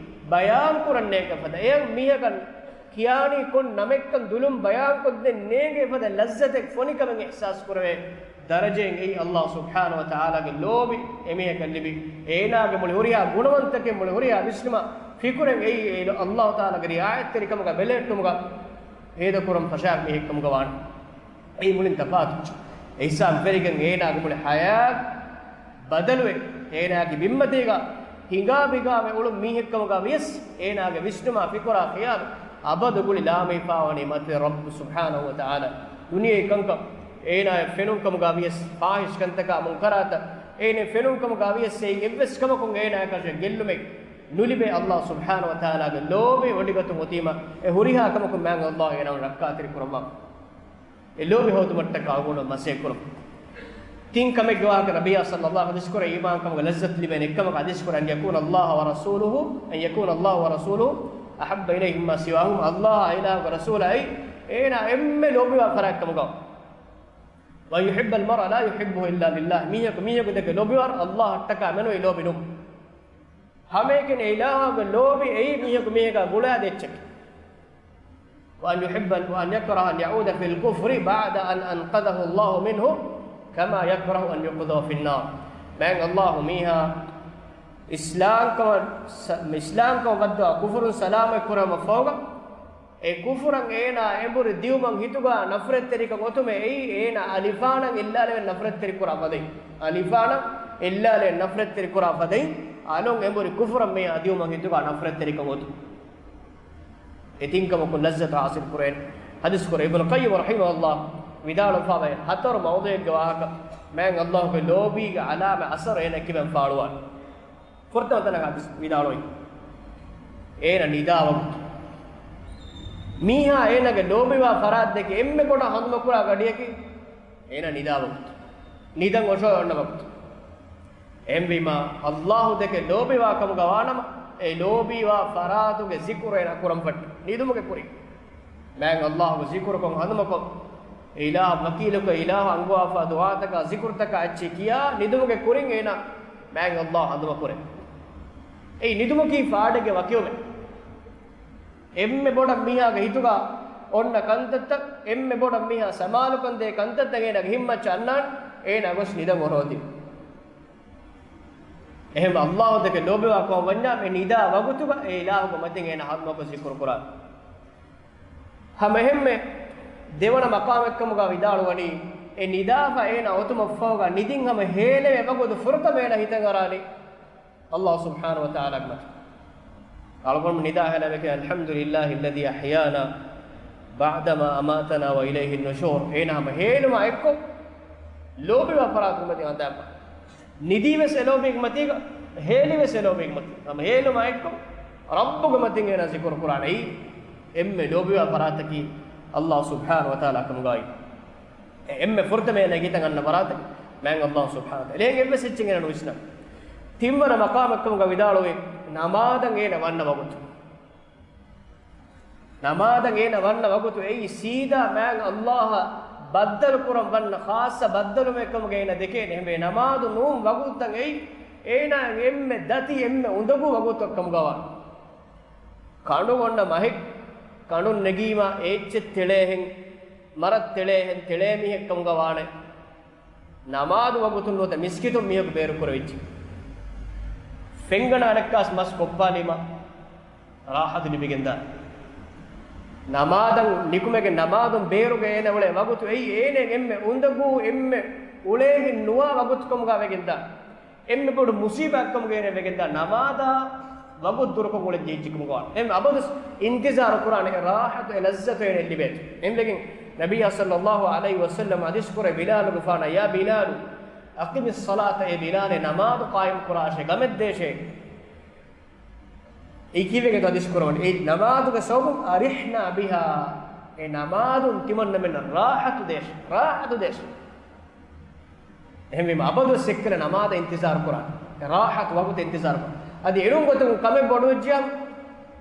ބަޔާންކުރަން ނޭނގޭ ފަދަ. އެ މީހަކަށް ކިޔާނީ ކޮން ނަމެއްކަން ދުލުން ބަޔާންކޮށްދޭން ނޭނގޭ ފަދަ ލައްޒަތެއް ފޮނިކަމެއް އިޙްސާސް ކުރެވޭ ދަރަޖައެއް އެއީ ﷲ ސުބްޙާނަހޫ ވަތަޢާލާގެ ލޯބި އެމީހަކަށް ލިބި، އޭނާގެ މުޅި ހުރިހާ ގުނަވަންތަކެއް، މުޅި ހުރިހާ ވިސްނުމާ ފިކުރެއް އެއީ އެ ﷲ ތަޢާލާގެ ރިޢާޔަތްތެރިކަމުގަ ބެލެހެއްޓުމުގަ ހޭދަކުރަން ފަށާ މީހެއްކަމުގަ ވާނެ. އެއީ މުޅިން ތަފާތު. އިޙްސާން ފެރިގެން އޭނާގެ މުޅި ޙަޔާތް ބަދަލުވެ، އޭނާގެ ބިންމަތީގަ ހިނގާ ބިގާވެ އުޅުން މީހެއްކަމުގަ ވިޔަސް، އޭނާގެ ވިސްނުމާ ފިކުރާ ޚިޔާލު އަބަދު ގުޅި ލާމެހިފާވަނީ މަތި ރައްބު ސުބްޙާނަހޫ ވަތަޢާލާ. ދުނިޔެ ކަންކަން އޭނާޔަށް ފެނުން ކަމުގަ ވިޔަސް، ފާޙިޝް ކަންތަކާ މުންކަރާތައް އޭނެ ފެނުން ކަމުގަ ވިޔަސް، އެއިން އެއްވެސް ކަމަކުން އޭނާޔަކަށް ގެއްލުމެއް ނުލިބޭ. ﷲ ސުބްޙާނަހޫ ވަތަޢާލާގެ ލޯބި އޮޑިގަތުން އޮތީމަ، އެ ހުރިހާ ކަމަކުން މާތް ﷲ އޭނާ ރައްކާތެރި ކުރައްވާ. އެ ލޯބި ހޯދުމަށްޓަކާ އަޅުގަނޑު މަސައްކަތް ކުރަމު. ތިން ކަމެއްގެ ވާހަކަ ނަބިއްޔާ ޞައްލައްލާހު ޢަލައިހި ވަސައްލަމަ އީމާންކަމުގެ ލައްޒަތު ލިބޭނެ އެއްކަމަކަށް ޙަދީޘް ކުރަން، أن يكون الله ورسوله، أن يكون الله ورسوله أحب إليه مما سواهما. ﷲ އާ އިލާހުގެ ރަސޫލާ އެއީ އޭނާ އެންމެ ލޯބިވާ ފަރާތްކަމުގަ. وأن يحب المرء لا يحبه إلا لله. މީހަކު މީހަކު ދެކެ ލޯބިވާ ﷲ އަށްޓަކާ މެނުވީ ލޯބި ނޫން. ހަމައެކަނި އިލާހުގެ ލޯބި އެއީ މީހަކު މީހަކާ ގުޅާދޭ އެއްޗެކޭ. وأن يحب، وأن يكره أن يعود في الكفر بعد أن أنقذه الله منه كما يكره أن يقذف في النار. މާތް ﷲ މީހާ އިސްލާމްކަމަށް، އިސްލާމްކަމަށް ވައްދާ ކުފުރުން ސަލާމަތް ކުރަމަށް ފަހުގަ، އެ ކުފުރަށް އޭނާ އެނބުރި ދިއުމަށް ހިތުގަ ނަފްރަތްތެރިކަން އޮތުމެއް އެއީ، އޭނާ އަލިފާނަށް އެއްލާލެވެން ނަފްރަތްތެރި ކުރާ ފަދައިން. އަލިފާނަށް އެއްލާލެވެން ނަފްރަތްތެރި ކުރާ ފަދައިން، އަލުން އެނބުރި ކުފުރަށް މީހާ ދިއުމަށް ހިތުގަ ނަފްރަތްތެރިކަން އޮތުން. އެ ތިން ކަމަކުން ލައްޒަތު ޙާޞިލް ކުރޭނެ. ޙަދީޘް ކުރެ އިބްނު ޤައްޔިމް ރަޙިމަހުﷲ ވިދާޅުވެފަވޭ، ހަތަރު މައުޟޫޢެއްގެ ވާހަކަ މާތް ﷲ ގެ ލޯބީގެ ޢަލާމަތް އަސަރު އޭނަ ކިބަން ފާޅުވާނެ. ފުރަތަމަ ތަނަކަށް ވިދާޅުވި، އޭނަ ނިދާ ވަގުތު. މީހާ އޭނަގެ ލޯބިވާ ފަރާތް ދެކެ އެންމެ ބޮޑަށް ހަނދުމަކުރާ ގަޑިއަކީ އޭނަ ނިދާ ވަގުތު. ނިދަން އޮށޯ އޮންނަ ވަގުތު. އެހެންވީމާ، ﷲ ދެކެ ލޯބިވާ ކަމުގަ ވާނަމަ، އެ ލޯބިވާ ފަރާތުގެ ޒިކުރު އޭނަ ކުރަން ފައްޓު ނިދުމުގެ ކުރިން. މާތް ﷲ ގެ ޒިކުރުކޮށް ހަނދުމަކޮށް، އެ އިލާހަށް ވަކީލުކޮށް، އިލާހަށް އަންގަވާފާ ދުޢާތަކާ، ޒިކުރުތަކާ އެއްޗެއް ކިޔާ ނިދުމުގެ ކުރިން އޭނާ މާތް ﷲ ހަނދުމަ ކުރޭ. އެއީ ނިދުމަކީ ފާޑެއްގެ ވަކިވުމެއް. އެންމެ ބޮޑަށް މީހާގެ ހިތުގަ އޮންނަ ކަންތައްތައް، އެންމެ ބޮޑަށް މީހާ ސަމާލުކަން ދޭ ކަންތައްތައް އޭނާގެ ހިތްމައްޗަށް އަންނާން، އޭނާ ގޮސް ނިދަން އޮރޯދިން. އެހެން ﷲ ދެކެ ލޯބިވާ ކަމަށް ވަންޏާ، މި ނިދާ ވަގުތުގަ އެ އިލާހުގެ މަތިން އޭނާ ހަނދުމަކޮށް ޒިކުރު ކުރާ. ހަމަ އެހެންމެ ދެވަނަ މަޤާމެއްކަމުގަ ވިދާޅުވަނީ، އެ ނިދާފަ އޭނާ އޮތުމަށްފަހުގަ ނިދިން ހަމަ ހޭލެވޭ ވަގުތު ފުރަތަމަ އޭނާ ހިތަށް އަރާނީ ﷲ ސުބްޙާނަހޫ ވަތަޢާލާގެ މަތިން. އަޅުގަނޑު ނިދާ ހޭލެވޭ، الحمد لله الذي أحيانا بعدما أماتنا وإليه النشور. އޭނާ ހަމަ ހޭލުމާ އެއްކޮށް، ލޯބިވާ ފަރާތުގެ މަތިން ހަނދާން ކުރާ. ނިދީވެސް އެ ލޯބީގެ މަތީގަ، ހޭލިވެސް އެ ލޯބީގެ މަތީ. ހަމަ ހޭލުމާ އެއްކޮށް، ރައްބުގެ މަތިން އޭނާ ޒިކުރު ކުރާނެ. އެއީ އެންމެ ލޯބިވާ ފަރާތަކީ ﷲ ސުބްޙާނަހޫ ވަތަޢާލާ ކަމުގައި. އެ އެންމެ ފުރަތަމަ އޭނާ ގިތަން އަންނަ ފަރާތަކީ މާތް ﷲ ސުބްޙާނަހޫ ވަތަޢާލާ. އެހެން އެއްވެސް އެއްޗެއް އޭނާ ނުވިސްނާ. ތިންވަނަ މަޤާމެއްކަމުގަ ވިދާޅުވި، ނަމާދަށް އޭނާ ވަންނަ ވަގުތު. ނަމާދަށް އޭނާ ވަންނަ ވަގުތު އެއީ ސީދާ މާތް ﷲ އަށް ބައްދަލު ކުރަން ވަންނަ ޚާއްޞަ ބައްދަލުމެއްކަމުގަ އޭނާ ދެކޭނެ. އެހެންވެ، ނަމާދު ނޫން ވަގުތުތައް އެއީ އޭނާ އެންމެ ދަތި، އެންމެ އުނދަގޫ ވަގުތުތައް ކަމުގަ ވާނެ. ކަނޑުން އޮންނަ މަހެއް، ކަނޑުން ނެގީމާ އެއްޗެއް ތެޅޭހެން، މަރަށް ތެޅޭހެން، ތެޅޭ މީހެއް ކަމުގަ ވާނެ. ނަމާދު ވަގުތުން ނުވަތަ މިސްކިތުން މީހަކު ބޭރު ކުރެވިއްޖެ. ފެންގަނޑާ ރައްކާސް މަސް ކޮށްޕާލީމަ ރާޙަތު ލިބިގެންދާނެ. ނަމާދަށް ނިކުމެގެން ނަމާދުން ބޭރުގަ އޭނަ އުޅޭ ވަގުތު އެއީ އޭނަ އެންމެ އުނދަގޫ، އެންމެ އުޅޭހެން ނުވާ ވަގުތު ކަމުގަ ވެގެންދާނެ. އެންމެ ބޮޑު މުސީބާތްކަމުގަ އޭނަ ވެގެންދާ ނަމާދާ ވަގުތު ދުރުކޮށް އުޅެން ޖެހިއްޖެ ކަމުގަ ވާނެ. އެންމެ އަބަދު އިންތިޒާރު ކުރާނެ އެ ރާޙަތު، އެ ލައްޒަތު އޭނަ ލިބޭތޯ. އެންމެގެން ނަބިއްޔާ ޞައްލައްލާހު ޢަލައިހި ވަސައްލަމް ޙަދީޘް ކުރޭ ބިލާލުގެފާނަށް، يا بلال أقم الصلاة، އޭ ބިލާލޭ ނަމާދު ޤާއިމް ކުރާށޭ، ގަމެއް ދޭށޭ. އެ ކީއްވެގެންތޯ ޙަދީޘް ކުރައްވަނީ؟ އެ ނަމާދުގެ ސަބަބުން أرحنا بها، އެ ނަމާދުން ތިމަންނަމެންނަށް ރާޙަތު ދޭށޭ، ރާޙަތު ދޭށޭ. އެހެންވީމަ އަބަދުވެސް އެއްކަލަ ނަމާދަށް އިންތިޒާރު ކުރާ. އެ ރާޙަތު ވަގުތު އިންތިޒާރު ކުރާ. އަދި އެޅުން ގޮތުން ކަމެއް ބޮޑުވެއްޖިޔާ،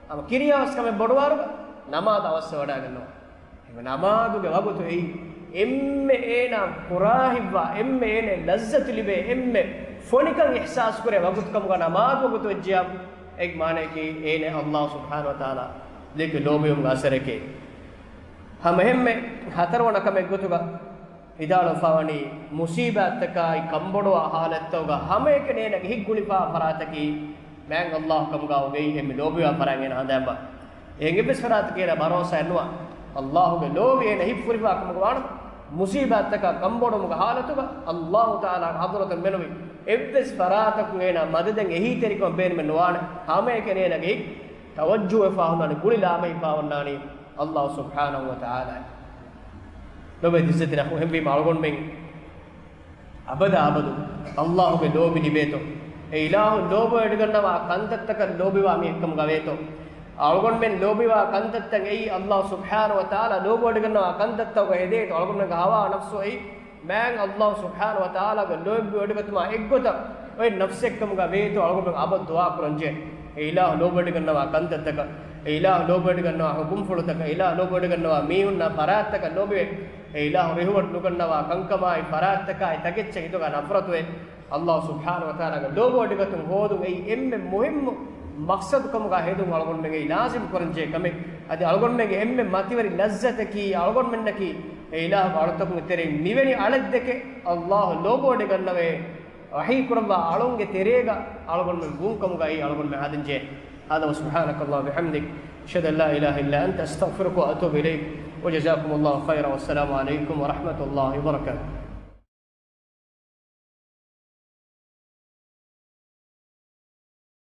ހަމަ ކިރިޔާވެސް ކަމެއް ބޮޑުވާރުގަ ނަމާދަށް އަވަސްވެވަޑައިގަންނަވާ. އެހެންވެ ނަމާދުގެ ވަގުތު އެއީ އެންމެ އޭނާ ކުރާހިތްވާ، އެންމެ އޭނަ ލައްޒަތު ލިބޭ، އެންމެ ފޮނިކަން އިޙްސާސް ކުރޭ ވަގުތު ކަމުގަ ނަމާދު ވަގުތު ވެއްޖިޔާ، އޭގެ މާނައަކީ އޭނަ ﷲ ސުބްޙާނަހޫ ވަތަޢާލާ ލިކި ލޯބިވުމުގެ އަސަރެކޭ. ހަމައެހެންމެ ހަތަރުވަނަ ކަމެއް ގޮތުގަ ވިދާޅުވެފަވަނީ، މުސީބާތްތަކާއި ކަންބޮޑުވާ ހާލަތްތަކުގަ ހަމައެކަނި އޭނަގެ ހިތް ގުޅިފާ ފަރާތަކީ މާތް ﷲ ކަމުގަ އޮގެއީ އެންމެ ލޯބިވާ ފަރާތް އޭނަ ހަނދާންވާ. އެހެން އެއްވެސް ފަރާތަކަށް އޭނަ ބަރޯސާއެއް ނުވާ. ﷲ ގެ ލޯބި އޭނަ ހިތްފުރިފާ ކަމުގަ ވާނަމަ، މުސީބާތްތަކާ ކަންބޮޑުވުމުގެ ހާލަތުގަ ﷲ ތަޢާލާގެ ޙަޟްރަތަށް މެނުވި އެއްވެސް ފަރާތަކުން އޭނަ މަދަދެއް އެހީތެރިކަމަށް ބޭނުމެއް ނުވާނެ. ހަމައެކަނި އޭނަގެ ހިތް ތަވައްޖޫވެފާ ހުންނާނީ، ގުޅި ލާމެހިފާ ހުންނާނީ ﷲ ސުބްޙާނަހޫ ވަތަޢާލާ. ލޮބެ ދިއްޒަތި ނަހު ހެންވީމަ އަޅުގަނޑުމެން އަބަދާ އަބަދު ﷲ ގެ ލޯބި ލިބޭތޯ، އެ އިލާހު ލޯބިވެޑިގަންނަވާ ކަންތައްތަކަށް ލޯބިވާ މީހެއްކަމުގަ ވޭތޯ، އަޅުގަނޑުމެން ލޯބިވާ ކަންތައްތައް އެއީ ﷲ ސުބްޙާނަހޫ ވަތަޢާލާ ލޯބިވެޑިގަންނަވާ ކަންތައްތަކުގަ ހެދޭތޯ، އަޅުގަނޑުމެންގެ ހަވާ ނަފްސު އެއީ މާތް ﷲ ސުބްޙާނަހޫ ވަތަޢާލާގެ ލޯބިވެޑިގަތުމާ އެއްގޮތަށް އޮތް ނަފްސެއްކަމުގަ ވޭތޯ، އަޅުގަނޑުމެން އަބަދު ދުޢާ ކުރަންޖެހޭ. އެ އިލާހު ލޯބިވެޑިގަންނަވާ ކަންތައްތަކަށް، އެ އިލާހު ލޯބިވެޑިގަންނަވާ ހުކުމްފުޅުތަކަށް، އެ އިލާހު ލޯބިވެޑިގަންނަވާ މީހުންނާ ފަރާތްތަކަށް ލޯބިވޭ. އެ އިލާހު ރިހުވަން ނުގަންނަވާ ކަންކަމާއި ފަރާތްތަކާއި ތަކެއްޗެއް ހިތުގަ ނަފްރަތުވޭ. ﷲ ސުބްޙާނަހޫ ވަތަޢާލާގެ ލޯބިވެޑިގަތުން ހޯދުން އެއީ އެންމެ މުހިއްމު މަޤްޞަދުކަމުގަ ހެދުން އަޅުގަނޑުމެން އެއީ ލާޒިމް ކުރަންޖެހޭ ކަމެއް. އަދި އަޅުގަނޑުމެންގެ އެންމެ މަތިވެރި ލައްޒަތަކީ އަޅުގަނޑުމެންނަކީ އެ އިލާހުގެ އަޅުތަކުންގެ ތެރެއިން މިވެނި އަޅެއްދެކެ ﷲ ލޯބިވެޑިގަންނަވޭ ވަޙީ ކުރައްވާ އަޅުންގެ ތެރޭގަ އަޅުގަނޑުމެން ގުންކަމުގައި އަޅުގަނޑުމެން ހަދަންޖެހޭ. هذا وسبحانك اللهم وبحمدك، أشهد أن لا إله إلا أنت، أستغفرك وأتوب إليك، وجزاكم الله خيرا، والسلام عليكم ورحمة الله وبركاته.